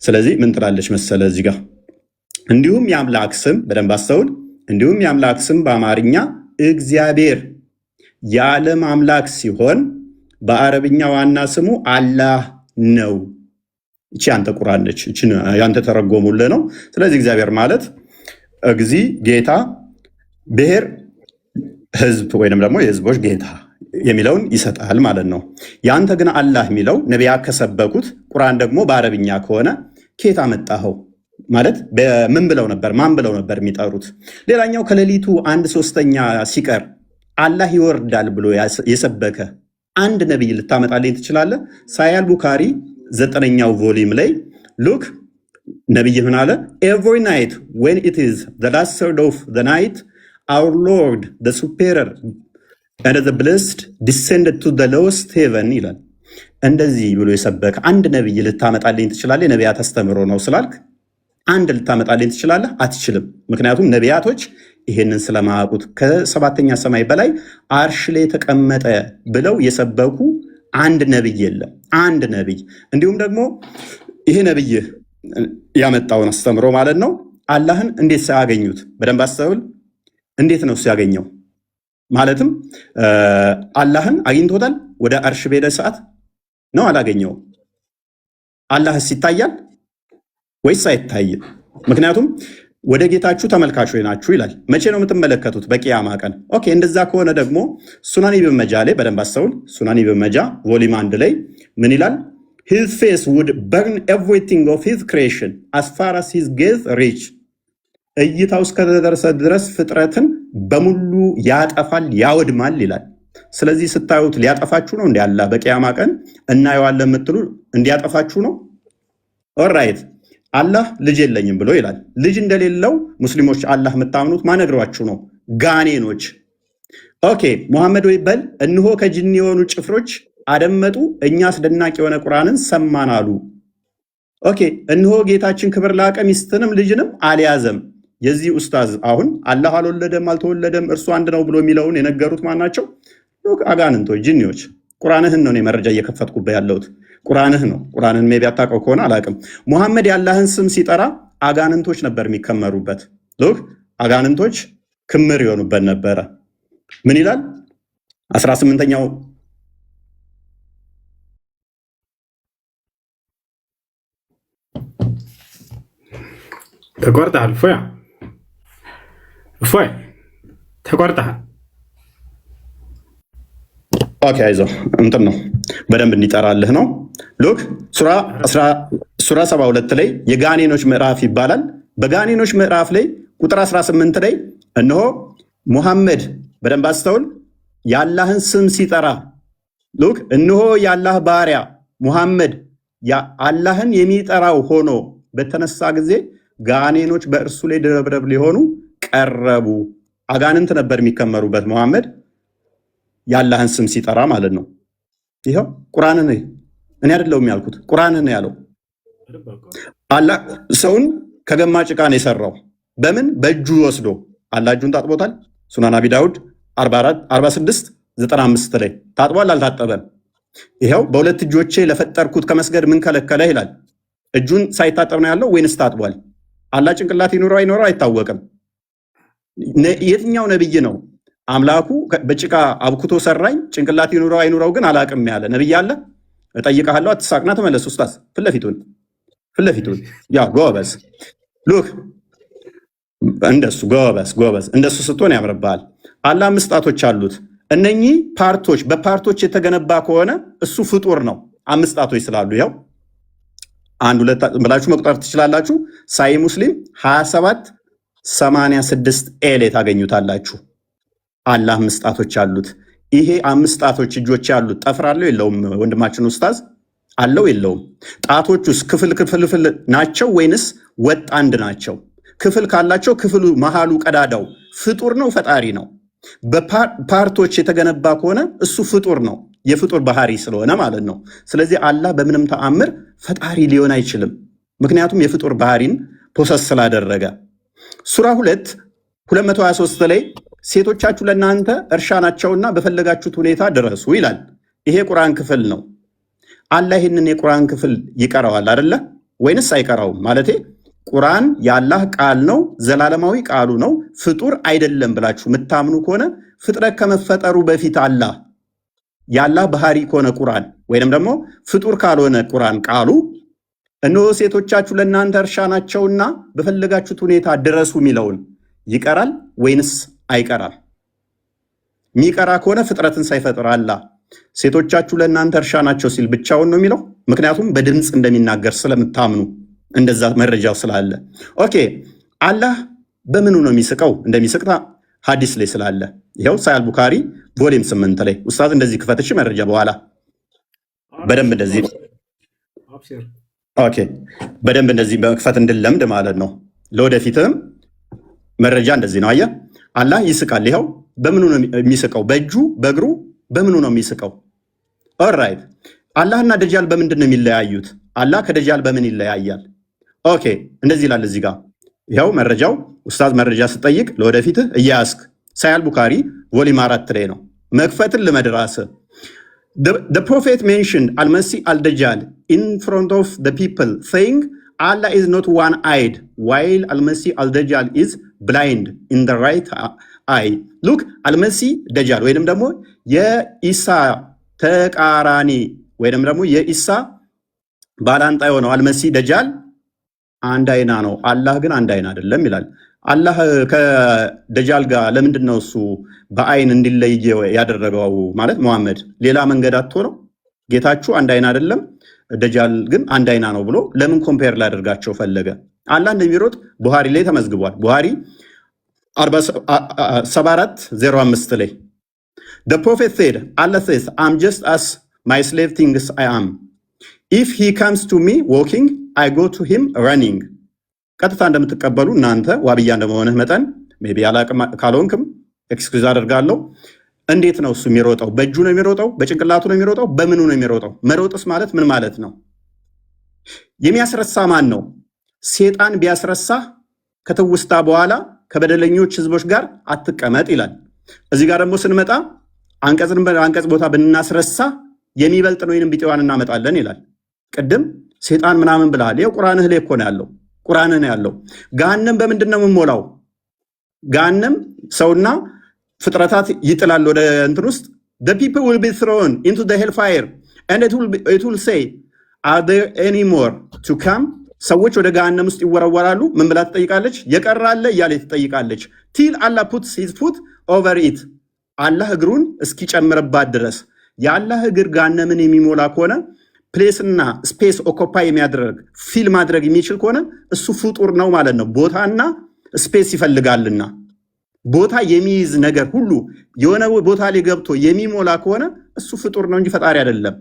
ስለዚህ ምን ትላለች መሰለ እዚህ ጋር? እንዲሁም የአምላክ ስም፣ በደንብ አስተውል። እንዲሁም የአምላክ ስም በአማርኛ እግዚአብሔር የዓለም አምላክ ሲሆን በአረብኛ ዋና ስሙ አላህ ነው። እቺ ያንተ ቁርአን ነች። እቺ ያንተ ተረጎሙልህ ነው። ስለዚህ እግዚአብሔር ማለት እግዚ ጌታ፣ ብሔር ህዝብ ወይንም ደግሞ የህዝቦች ጌታ የሚለውን ይሰጣል ማለት ነው። ያንተ ግን አላህ የሚለው ነቢያት ከሰበኩት ቁርአን ደግሞ በአረብኛ ከሆነ ከየት አመጣኸው? ማለት ምን ብለው ነበር? ማን ብለው ነበር የሚጠሩት? ሌላኛው ከሌሊቱ አንድ ሶስተኛ ሲቀር አላህ ይወርዳል ብሎ የሰበከ አንድ ነቢይ ልታመጣልኝ ትችላለህ? ሳሂህ አል ቡካሪ ዘጠነኛው volume ላይ look፣ ነቢይ ምን አለ? "Every night when it is the last third of the night, our Lord, the superior and the blessed, descended to the lowest heaven" ይላል። እንደዚህ ብሎ የሰበከ አንድ ነቢይ ልታመጣልኝ ትችላለህ? የነቢያት አስተምህሮ ነው ስላልክ አንድ ልታመጣልኝ ትችላለህ? አትችልም። ምክንያቱም ነቢያቶች ይሄንን ስለማያውቁት ከሰባተኛ ሰማይ በላይ አርሽ ላይ የተቀመጠ ብለው የሰበኩ አንድ ነብይ የለም። አንድ ነብይ። እንዲሁም ደግሞ ይሄ ነብይ ያመጣውን አስተምሮ ማለት ነው፣ አላህን እንዴት ሳያገኙት፣ በደንብ አስተውል። እንዴት ነው ሲያገኘው? ማለትም አላህን አግኝቶታል ወደ አርሽ በሄደ ሰዓት ነው? አላገኘውም? አላህስ ይታያል ወይስ አይታይም? ምክንያቱም ወደ ጌታችሁ ተመልካቾች ናችሁ ይላል። መቼ ነው የምትመለከቱት? በቂያማ ቀን። Okay፣ እንደዛ ከሆነ ደግሞ ሱናን ኢብን መጃ ላይ በደንብ አስተውል። ሱናን ኢብን መጃ volume 1 ላይ ምን ይላል? "His face would burn everything of his creation as far as his gaze reach." እይታው እስከተደረሰ ድረስ ፍጥረትን በሙሉ ያጠፋል፣ ያወድማል ይላል። ስለዚህ ስታዩት ሊያጠፋችሁ ነው እንዲ አላህ በቂያማ ቀን እናየዋለን የምትሉ እንዲያጠፋችሁ ነው። Alright፣ አላህ ልጅ የለኝም ብሎ ይላል። ልጅ እንደሌለው ሙስሊሞች አላህ የምታምኑት ማን ነግሯችሁ ነው? ጋኔኖች። Okay፣ ሙሐመድ ወይ በል፣ እነሆ ከጅን የሆኑ ጭፍሮች አደመጡ፣ እኛ አስደናቂ የሆነ ቁርአንን ሰማን አሉ። Okay፣ እነሆ ጌታችን ክብር ላቀ ሚስትንም ልጅንም አልያዘም። የዚህ ኡስታዝ አሁን አላህ አልወለደም አልተወለደም እርሱ አንድ ነው ብሎ የሚለውን የነገሩት ማን ናቸው? አጋንንቶች፣ ጅኒዎች። ቁርአንህን ነው እኔ መረጃ እየከፈትኩበት ያለሁት፣ ቁርአንህ ነው። ቁርአንህን maybe አታውቀው ከሆነ አላውቅም። ሙሐመድ የአላህን ስም ሲጠራ አጋንንቶች ነበር የሚከመሩበት። Look፣ አጋንንቶች ክምር ይሆኑበት ነበረ። ምን ይላል? 18ኛው። ተቋርጠሃል። እፎያ፣ እፎይ፣ ተቋርጠሃል። Okay፣ አይዞህ፣ እንትን ነው፣ በደንብ እንዲጠራልህ ነው። Look፣ ሱራ 72 ላይ የጋኔኖች ምዕራፍ ይባላል። በጋኔኖች ምዕራፍ ላይ ቁጥር 18 ላይ እነሆ ሙሐመድ፣ በደንብ አስተውል፣ የአላህን ስም ሲጠራ፣ look፣ እነሆ የአላህ ባሪያ ሙሐመድ አላህን የሚጠራው ሆኖ በተነሳ ጊዜ ጋኔኖች በእርሱ ላይ ድርብርብ ሊሆኑ ቀረቡ። አጋንንት ነበር የሚከመሩበት ሙሐመድ የአላህን ስም ሲጠራ ማለት ነው። ይኸው ቁርአንን፣ እኔ አይደለሁም ያልኩት፣ ቁርአንን ነው ያለው። አላህ ሰውን ከገማ ጭቃ ነው የሰራው። በምን? በእጁ ወስዶ። አላህ እጁን ታጥቦታል። ሱናን አቢ ዳውድ 46 95 ላይ ታጥቧል አልታጠበም? ይኸው በሁለት እጆቼ ለፈጠርኩት ከመስገድ ምን ከለከለህ ይላል። እጁን ሳይታጠብ ነው ያለው ወይንስ ታጥቧል? አላህ ጭንቅላት ይኑረው አይኖረው አይታወቅም። የትኛው ነብይ ነው አምላኩ በጭቃ አብኩቶ ሰራኝ፣ ጭንቅላት ይኑረው አይኑረው ግን አላቅም ያለ ነብይ አለ? እጠይቅሃለሁ። አትሳቅና ተመለስ ኡስታዝ። ፊት ለፊቱን፣ ፊት ለፊቱን። Yeah፣ ጎበዝ። Look፣ እንደሱ ጎበዝ፣ ጎበዝ። እንደሱ ስትሆን ያምርብሃል። አላህ አምስት ጣቶች አሉት። እነኚህ part ኦች በ part ኦች የተገነባ ከሆነ እሱ ፍጡር ነው። አምስት ጣቶች ስላሉ ያው አንድ ሁለት ብላችሁ መቁጠር ትችላላችሁ። ሳሂህ ሙስሊም 27 86 A ላይ ታገኙታላችሁ። አላህ አምስት ጣቶች አሉት። ይሄ አምስት ጣቶች እጆች ያሉት ጠፍር አለው የለውም? ወንድማችን ኡስታዝ፣ አለው የለውም? ጣቶቹስ ክፍል ክፍልፍል ናቸው ወይንስ ወጥ አንድ ናቸው? ክፍል ካላቸው ክፍሉ መሃሉ ቀዳዳው ፍጡር ነው ፈጣሪ ነው? በ part ኦች የተገነባ ከሆነ እሱ ፍጡር ነው፣ የፍጡር ባህሪ ስለሆነ ማለት ነው። ስለዚህ አላህ በምንም ተአምር ፈጣሪ ሊሆን አይችልም። ምክንያቱም የፍጡር ባህሪን possess ስላደረገ። ሱራ 2 223 ላይ ሴቶቻችሁ ለእናንተ እርሻ ናቸውና በፈለጋችሁት ሁኔታ ድረሱ ይላል። ይሄ ቁርአን ክፍል ነው። አላህ ይህንን የቁርአን ክፍል ይቀራዋል አይደለ? ወይንስ አይቀራውም? ማለቴ ቁርአን የአላህ ቃል ነው፣ ዘላለማዊ ቃሉ ነው፣ ፍጡር አይደለም ብላችሁ የምታምኑ ከሆነ ፍጥረት ከመፈጠሩ በፊት አላህ የአላህ ባህሪ ከሆነ ቁርአን ወይንም ደግሞ ፍጡር ካልሆነ ቁርአን ቃሉ፣ እነሆ ሴቶቻችሁ ለእናንተ እርሻ ናቸውና በፈለጋችሁት ሁኔታ ድረሱ የሚለውን ይቀራል ወይንስ አይቀራም? የሚቀራ ከሆነ ፍጥረትን ሳይፈጥር አላህ ሴቶቻችሁ ለእናንተ እርሻ ናቸው ሲል ብቻውን ነው የሚለው? ምክንያቱም በድምፅ እንደሚናገር ስለምታምኑ፣ እንደዛ መረጃው ስላለ። Okay፣ አላህ በምኑ ነው የሚስቀው? እንደሚስቅ ሀዲስ ላይ ስላለ ይኸው ሳሂህ አል ቡካሪ volume 8 ላይ። ኡስታዝ፣ እንደዚህ ክፈትሽ መረጃ በኋላ በደንብ እንደዚህ። Okay፣ በደንብ እንደዚህ በመክፈት እንድለምድ ማለት ነው። ለወደፊትም መረጃ እንደዚህ ነው። አየህ፣ አላህ ይስቃል። ይኸው በምኑ ነው የሚስቀው? በእጁ፣ በእግሩ፣ በምኑ ነው የሚስቀው? Alright፣ አላህና ደጃል በምንድን ነው የሚለያዩት? አላህ ከደጃል በምን ይለያያል? Okay፣ እንደዚህ ይላል እዚህ ጋር፣ ይኸው መረጃው። ኡስታዝ፣ መረጃ ስጠይቅ ለወደፊትህ እያያስክ፣ ሳሂህ ቡካሪ volume 4 ላይ ነው። መክፈትን ልመድ ራስህ። The prophet mentioned Al-Masih al-Dajjal in front of the people, saying, "Allah is not one-eyed, while Al-Masih al-Dajjal is blind in the right eye." Look, Al-Masih Dajjal ወይንም ደግሞ የኢሳ ተቃራኒ ወይንም ደግሞ የኢሳ ባላንጣ የሆነው አልመሲህ ደጃል አንድ አይና ነው፣ አላህ ግን አንድ አይና አይደለም ይላል። አላህ ከደጃል ጋር ለምንድን ነው እሱ በአይን እንዲለይ ያደረገው? ማለት መሐመድ ሌላ መንገድ አጥቶ ነው? ጌታችሁ አንድ አይና አይደለም፣ ደጃል ግን አንድ አይና ነው ብሎ ለምን compare ሊያደርጋቸው ፈለገ? አላህ እንደሚሮጥ ቡሃሪ ላይ ተመዝግቧል። ቡሃሪ 7405 ላይ "The prophet said, Allah says, 'I'm just as my slave thinks I am. If he comes to me walking, I go to him running.'" ቀጥታ እንደምትቀበሉ እናንተ ዋብያ እንደመሆንህ መጠን maybe አላቅም፣ ካልሆንክም excuse አደርጋለሁ። እንዴት ነው እሱ የሚሮጠው? በእጁ ነው የሚሮጠው? በጭንቅላቱ ነው የሚሮጠው? በምኑ ነው የሚሮጠው? መሮጥስ ማለት ምን ማለት ነው? የሚያስረሳ ማን ነው? ሴጣን ቢያስረሳ ከትውስታ በኋላ ከበደለኞች ህዝቦች ጋር አትቀመጥ ይላል። እዚህ ጋር ደግሞ ስንመጣ አንቀጽን በአንቀጽ ቦታ ብናስረሳ የሚበልጥ ወይንም ቢጤዋን እናመጣለን ይላል። ቅድም ሴጣን ምናምን ብለሃል። ይኸው ቁርአንህ ላይ እኮ ነው ያለው። ቁርአንህ ነው ያለው። ገሃነም በምንድን ነው የምሞላው? ገሃነም ሰውና ፍጥረታት ይጥላል ወደ እንትን ውስጥ። "The people will be thrown into the hellfire and it will say, 'Are there any more to come?'" ሰዎች ወደ ገሃነም ውስጥ ይወረወራሉ። ምን ብላ ትጠይቃለች? የቀረ አለ እያለ ትጠይቃለች። "Till Allah puts his foot over it." አላህ እግሩን እስኪጨምርባት ድረስ። የአላህ እግር ገሃነምን የሚሞላ ከሆነ፣ place እና space occupy የሚያደርግ፣ fill ማድረግ የሚችል ከሆነ እሱ ፍጡር ነው ማለት ነው። ቦታና space ይፈልጋልና ቦታ የሚይዝ ነገር ሁሉ የሆነ ቦታ ላይ ገብቶ የሚሞላ ከሆነ እሱ ፍጡር ነው እንጂ ፈጣሪ አይደለም።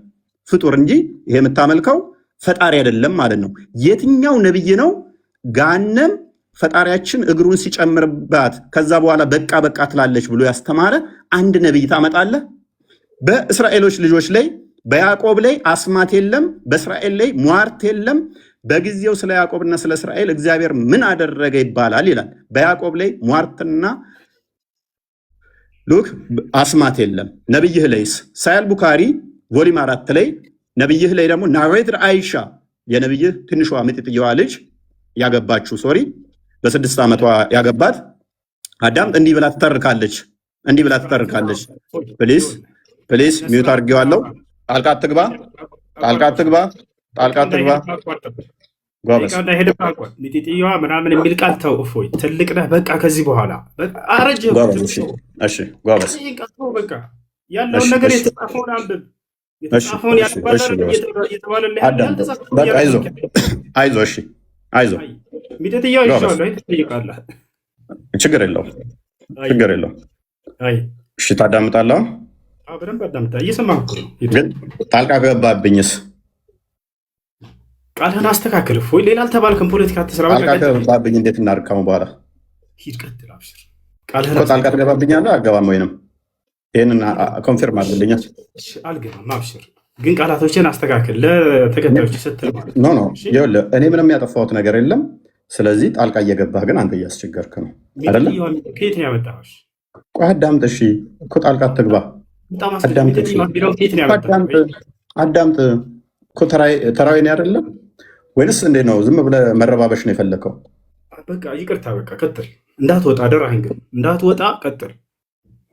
ፍጡር እንጂ ይሄ የምታመልከው ፈጣሪ አይደለም ማለት ነው። የትኛው ነብይ ነው ገሃነም ፈጣሪያችን እግሩን ሲጨምርባት ከዛ በኋላ በቃ በቃ ትላለች ብሎ ያስተማረ አንድ ነብይ ታመጣለህ? በእስራኤሎች ልጆች ላይ፣ በያዕቆብ ላይ አስማት የለም፣ በእስራኤል ላይ ሟርት የለም። በጊዜው ስለ ያዕቆብና ስለ እስራኤል እግዚአብሔር ምን አደረገ ይባላል ይላል። በያዕቆብ ላይ ሟርትና look አስማት የለም። ነብይህ ላይስ? ሳሂህ ቡካሪ volume 4 ላይ፣ ነብይህ ላይ ደግሞ narrated አይሻ፣ የነብይህ ትንሿ ምጥጥየዋ ልጅ ያገባችው፣ sorry፣ በ6 ዓመቷ ያገባት፣ አዳምጥ፣ እንዲህ ብላ ትተርካለች። እንዲህ ብላ ትተርካለች። Please, please, mute አድርጌዋለሁ። ጣልቃ አትግባ፣ ጣልቃ አትግባ፣ ጣልቃ አትግባ። ጎበዝ። ሚጢጥየዋ ምናምን የሚል ቃል ተው። እፎይ፣ ትልቅ ነህ። በቃ ከዚህ በኋላ አረጀህ። ጎበዝ። እሺ፣ እሺ፣ ጎበዝ። በቃ ያለውን ነገር የተጻፈውን አንብብ። የተጻፈውን እየተባለልህ። አዳምጥ። በቃ አይዞህ፣ አይዞህ። እሺ፣ አይዞህ። ሚጢጥየዋ ይሻላል፣ ትጠይቃለህ። ችግር የለውም፣ ችግር የለውም። እሺ፣ ታዳምጣለህ? በደንብ አዳምጣ። እየሰማህ እኮ ነው። ግን ጣልቃ ገባብኝስ? ቃልህን አስተካክል። እፎይ፣ ሌላ አልተባልክም። ፖለቲካ አትስራ። ጣልቃ ገባብኝ፣ እንዴት እናድርግ ካሁን በኋላ? ሂድ፣ ቀጥል። አብሽር። ቃልህን ጣልቃ ትገባብኛለህ? አገባም ወይንም ይህንን confirm አድርግልኛል። አልገባም። አብሽር፣ ግን ቃላቶችን አስተካክል ለተከታዮች ስትል ማለት No, no፣ ይኸውልህ፣ እኔ ምንም ያጠፋሁት ነገር የለም። ስለዚህ ጣልቃ እየገባህ ግን አንተ እያስቸገርክ ነው አይደለ? ከየት ነው ያመጣኸው? ቆይ አዳምጥ። እሺ እኮ ጣልቃ አትግባ። አዳምጥ፣ አዳምጥ እኮ። ተራዊ ነው አይደለም ወይንስ እንዴት ነው? ዝም ብለህ መረባበሽ ነው የፈለከው? በቃ ይቅርታ፣ በቃ ቀጥል፣ እንዳትወጣ አደራህን፣ ግን እንዳትወጣ ቀጥል።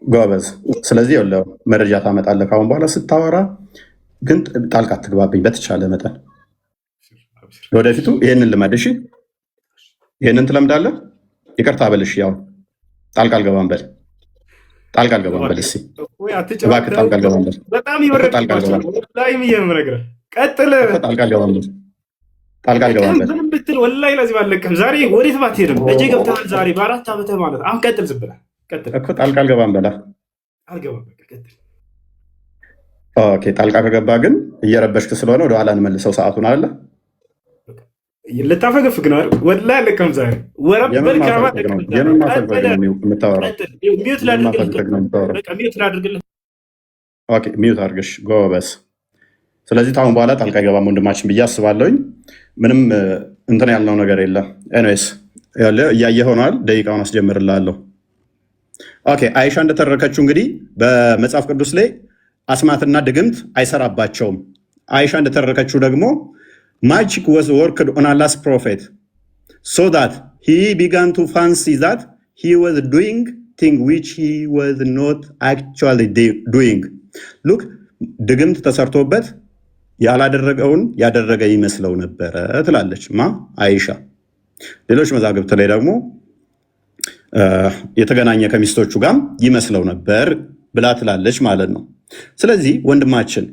ጎበዝ። ስለዚህ ይኸውልህ፣ መረጃ ታመጣለህ ከአሁን በኋላ ስታወራ፣ ግን ጣልቃ አትግባብኝ በተቻለ መጠን። ለወደፊቱ ይህንን ልመድ። እሺ፣ ይህንን ትለምዳለህ። ይቅርታ በልሽ፣ ያው ጣልቃ አልገባም በል፣ ጣልቃ አልገባም በል። እስኪ እባክህ ጣልቃ አልገባም በል። በጣም ይወረድባቸዋል። ቀጥል። ጣልቃ አልገባም በል፣ ጣልቃ አልገባም በል። ምንም ብትል ወላሂ ለዚህ ባለቅም ዛሬ ወዴት ባትሄድም እጄ ገብተሃል። ዛሬ በ4 ዓመትህ ማለት አሁን ቀጥል፣ ዝም ብለህ ቀጥል። እኮ ጣልቃ አልገባም በላ። አልገባም፣ በቃ ቀጥል። Okay፣ ጣልቃ ከገባ ግን እየረበሽክ ስለሆነ ወደኋላ እንመልሰው ሰዓቱን አለ። ልታፈገፍግ ነው አይደል? ወላሂ አለቅም ዛሬ ወረበል ካባ። የምን ማፈግፈግ ነው የምታወራው? Mute ላድርግልህ። Okay፣ mute አድርግሽ ጎበዝ። ስለዚህ ታሁን በኋላ ጣልቃ አይገባም ወንድማችን ብዬ አስባለሁኝ። ምንም እንትን ያልነው ነገር የለም። Anyways እያየህ ሆነዋል። ደቂቃውን አስጀምርልሃለሁ። Okay፣ አይሻ እንደተረከችው እንግዲህ በመጽሐፍ ቅዱስ ላይ አስማትና ድግምት አይሰራባቸውም። አይሻ እንደተረከችው ደግሞ magic was worked on Allah's prophet so that he began to fancy that he was doing thing which he was not actually doing. Look፣ ድግምት ተሰርቶበት ያላደረገውን ያደረገ ይመስለው ነበረ ትላለች ማ? አይሻ። ሌሎች መዛግብት ላይ ደግሞ የተገናኘ ከሚስቶቹ ጋርም ይመስለው ነበር ብላ ትላለች ማለት ነው። ስለዚህ ወንድማችን፣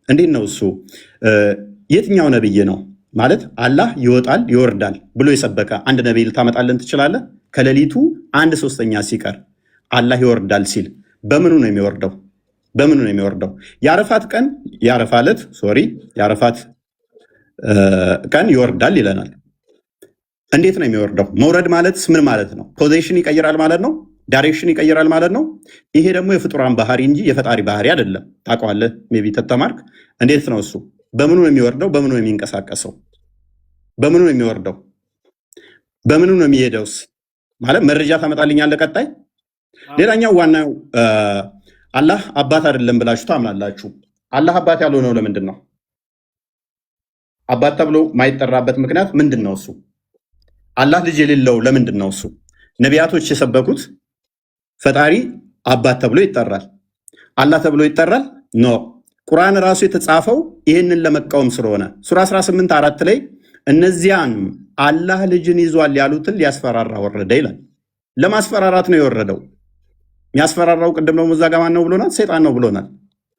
እንዴት ነው እሱ? የትኛው ነብይ ነው ማለት አላህ ይወጣል ይወርዳል ብሎ የሰበከ አንድ ነቢይ ልታመጣልን ትችላለህ? ከሌሊቱ አንድ ሶስተኛ ሲቀር አላህ ይወርዳል ሲል በምኑ ነው የሚወርደው? በምኑ ነው የሚወርደው? የአረፋት ቀን፣ የአረፋ ዕለት፣ sorry፣ የአረፋት ቀን ይወርዳል ይለናል። እንዴት ነው የሚወርደው? መውረድ ማለት ምን ማለት ነው? Position ይቀይራል ማለት ነው። Direction ይቀይራል ማለት ነው። ይሄ ደግሞ የፍጡራን ባህሪ እንጂ የፈጣሪ ባህሪ አይደለም። ታውቀዋለህ፣ maybe ተተማርክ። እንዴት ነው እሱ? በምኑ ነው የሚወርደው? በምኑ ነው የሚንቀሳቀሰው? በምኑ ነው የሚወርደው? በምኑ ነው የሚሄደውስ? ማለት መረጃ ታመጣልኛለህ? ቀጣይ ሌላኛው ዋናው አላህ አባት አይደለም ብላችሁ ታምናላችሁ። አላህ አባት ያልሆነው ለምንድን ነው? አባት ተብሎ ማይጠራበት ምክንያት ምንድን ነው? እሱ አላህ ልጅ የሌለው ለምንድን ነው? እሱ ነቢያቶች የሰበኩት ፈጣሪ አባት ተብሎ ይጠራል፣ አላህ ተብሎ ይጠራል? No። ቁርአን ራሱ የተጻፈው ይህንን ለመቃወም ስለሆነ ሱራ 18:4 ላይ እነዚያን አላህ ልጅን ይዟል ያሉትን ሊያስፈራራ ወረደ ይላል። ለማስፈራራት ነው የወረደው። የሚያስፈራራው ቅድም ደግሞ እዛ ጋ ማን ነው ብሎናል? ሰይጣን ነው ብሎናል።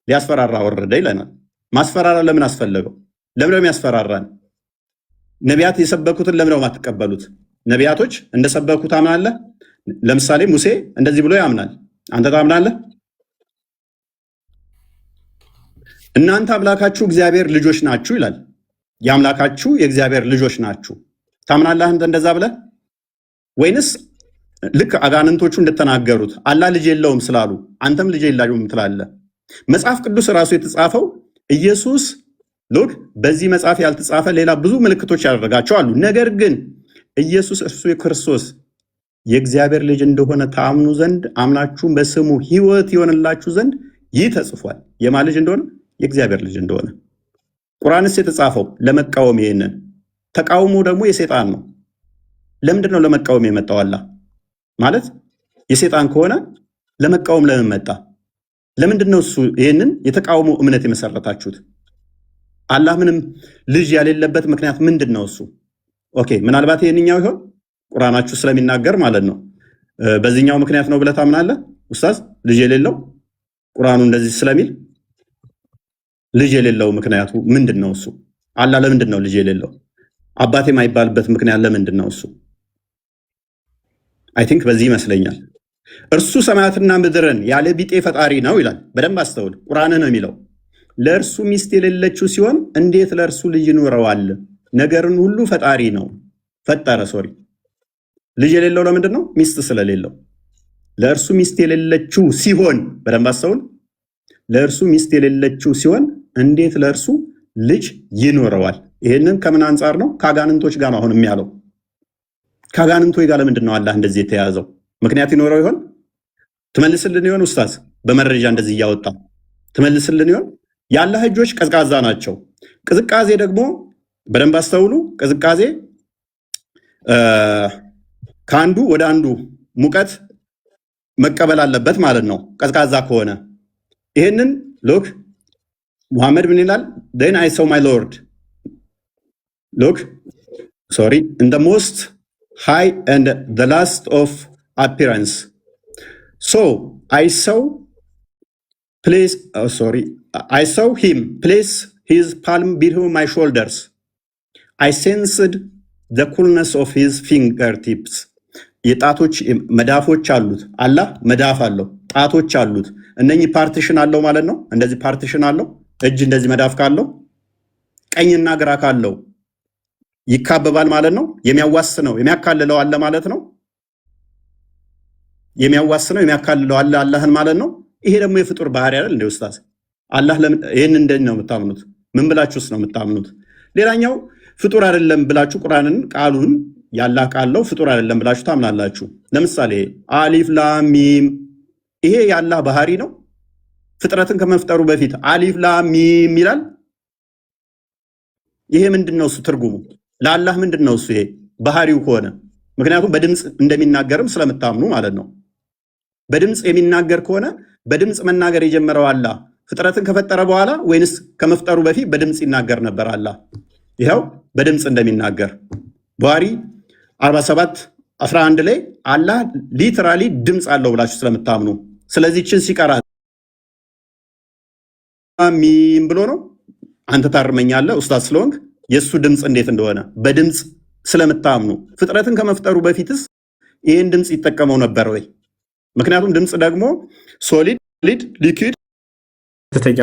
ሊያስፈራራ ወረደ ይለናል። ማስፈራራ ለምን አስፈለገው? ለምን ነው የሚያስፈራራን? ነቢያት የሰበኩትን ለምን ነው የማትቀበሉት? ነቢያቶች እንደሰበኩ ታምናለህ? ለምሳሌ ሙሴ እንደዚህ ብሎ ያምናል። አንተ ታምናለህ? እናንተ አምላካችሁ እግዚአብሔር ልጆች ናችሁ ይላል። የአምላካችሁ የእግዚአብሔር ልጆች ናችሁ። ታምናለህ አንተ እንደዛ ብለህ? ወይንስ ልክ አጋንንቶቹ እንደተናገሩት አላህ ልጅ የለውም ስላሉ አንተም ልጅ የለውም ትላለህ? መጽሐፍ ቅዱስ ራሱ የተጻፈው ኢየሱስ፣ look፣ በዚህ መጽሐፍ ያልተጻፈ ሌላ ብዙ ምልክቶች ያደረጋቸው አሉ። ነገር ግን ኢየሱስ እርሱ የክርስቶስ የእግዚአብሔር ልጅ እንደሆነ ታምኑ ዘንድ፣ አምናችሁም በስሙ ሕይወት ይሆንላችሁ ዘንድ ይህ ተጽፏል። የማን ልጅ እንደሆነ? የእግዚአብሔር ልጅ እንደሆነ። ቁርአንስ የተጻፈው ለመቃወም፣ ይሄንን ተቃውሞ ደግሞ የሴጣን ነው። ለምንድን ነው ለመቃወም የመጣው? አላህ ማለት የሴጣን ከሆነ ለመቃወም ለምን መጣ? ለምንድን ነው እሱ ይህንን የተቃውሞ እምነት የመሰረታችሁት? አላህ ምንም ልጅ ያሌለበት ምክንያት ምንድን ነው እሱ? Okay፣ ምናልባት ይህንኛው ይሆን፣ ቁርአናችሁ ስለሚናገር ማለት ነው። በዚህኛው ምክንያት ነው ብለህ ታምናለህ ኡስታዝ? ልጅ የሌለው ቁርአኑ እንደዚህ ስለሚል ልጅ የሌለው ምክንያቱ ምንድን ነው እሱ? አላህ ለምንድን ነው ልጅ የሌለው? አባት የማይባልበት ምክንያት ለምንድን ነው እሱ? I think በዚህ ይመስለኛል። እርሱ ሰማያትና ምድርን ያለ ቢጤ ፈጣሪ ነው ይላል። በደንብ አስተውል። ቁርአንህ ነው የሚለው። ለእርሱ ሚስት የሌለችው ሲሆን እንዴት ለእርሱ ልጅ ይኖረዋል? ነገርን ሁሉ ፈጣሪ ነው፣ ፈጠረ። Sorry፣ ልጅ የሌለው ለምንድን ነው? ሚስት ስለሌለው። ለእርሱ ሚስት የሌለችው ሲሆን፣ በደንብ አስተውል። ለእርሱ ሚስት የሌለችው ሲሆን እንዴት ለእርሱ ልጅ ይኖረዋል? ይህንን ከምን አንጻር ነው? ከአጋንንቶች ጋር ነው አሁን የሚያለው። ከአጋንንቶች ጋር ለምንድን ነው አላህ እንደዚህ የተያዘው? ምክንያት ይኖረው ይሆን? ትመልስልን ይሆን ኡስታዝ? በመረጃ እንደዚህ እያወጣ ትመልስልን ይሆን? የአላህ እጆች ቀዝቃዛ ናቸው። ቅዝቃዜ ደግሞ በደንብ አስተውሉ። ቅዝቃዜ ከአንዱ ወደ አንዱ ሙቀት መቀበል አለበት ማለት ነው፣ ቀዝቃዛ ከሆነ። ይህንን look፣ ሙሐመድ ምን ይላል? Then I saw my Lord, look, sorry, in the most high and the last of appearance, so I saw place, sorry, I saw him place his palm between my shoulders. I sensed the coolness of his fingertips. የጣቶች መዳፎች አሉት። አላህ መዳፍ አለው፣ ጣቶች አሉት። እነኚህ partition አለው ማለት ነው። እንደዚህ partition አለው። እጅ እንደዚህ መዳፍ ካለው፣ ቀኝና ግራ ካለው ይካበባል ማለት ነው። የሚያዋስነው የሚያካልለው አለ ማለት ነው። የሚያዋስነው የሚያካልለው አለ አላህን ማለት ነው። ይሄ ደግሞ የፍጡር ባህሪ አይደል እንደ ኡስታዝ? አላህ ይህን እንዴት ነው የምታምኑት? ምን ብላችሁስ ነው የምታምኑት? ሌላኛው ፍጡር አይደለም ብላችሁ ቁርአንን፣ ቃሉን ያላህ ቃል ነው፣ ፍጡር አይደለም ብላችሁ ታምናላችሁ። ለምሳሌ አሊፍ ላም ሚም፣ ይሄ የአላህ ባህሪ ነው። ፍጥረትን ከመፍጠሩ በፊት አሊፍ ላም ሚም ይላል። ይሄ ምንድን ነው እሱ ትርጉሙ? ለአላህ ምንድን ነው እሱ ይሄ ባህሪው ከሆነ? ምክንያቱም በድምፅ እንደሚናገርም ስለምታምኑ ማለት ነው። በድምፅ የሚናገር ከሆነ በድምፅ መናገር የጀመረው አላህ ፍጥረትን ከፈጠረ በኋላ ወይንስ ከመፍጠሩ በፊት በድምፅ ይናገር ነበር? አላህ ይኸው በድምፅ እንደሚናገር ቡሃሪ 47 11 ላይ አላህ literally ድምፅ አለው ብላችሁ ስለምታምኑ፣ ስለዚህ ችን ሲቀራ ሚም ብሎ ነው። አንተ ታርመኛለህ ኡስታዝ ስለሆንክ፣ የእሱ ድምፅ እንዴት እንደሆነ በድምፅ ስለምታምኑ ፍጥረትን ከመፍጠሩ በፊትስ ይህን ድምፅ ይጠቀመው ነበር ወይ? ምክንያቱም ድምፅ ደግሞ solid, liquid ቀጥተኛ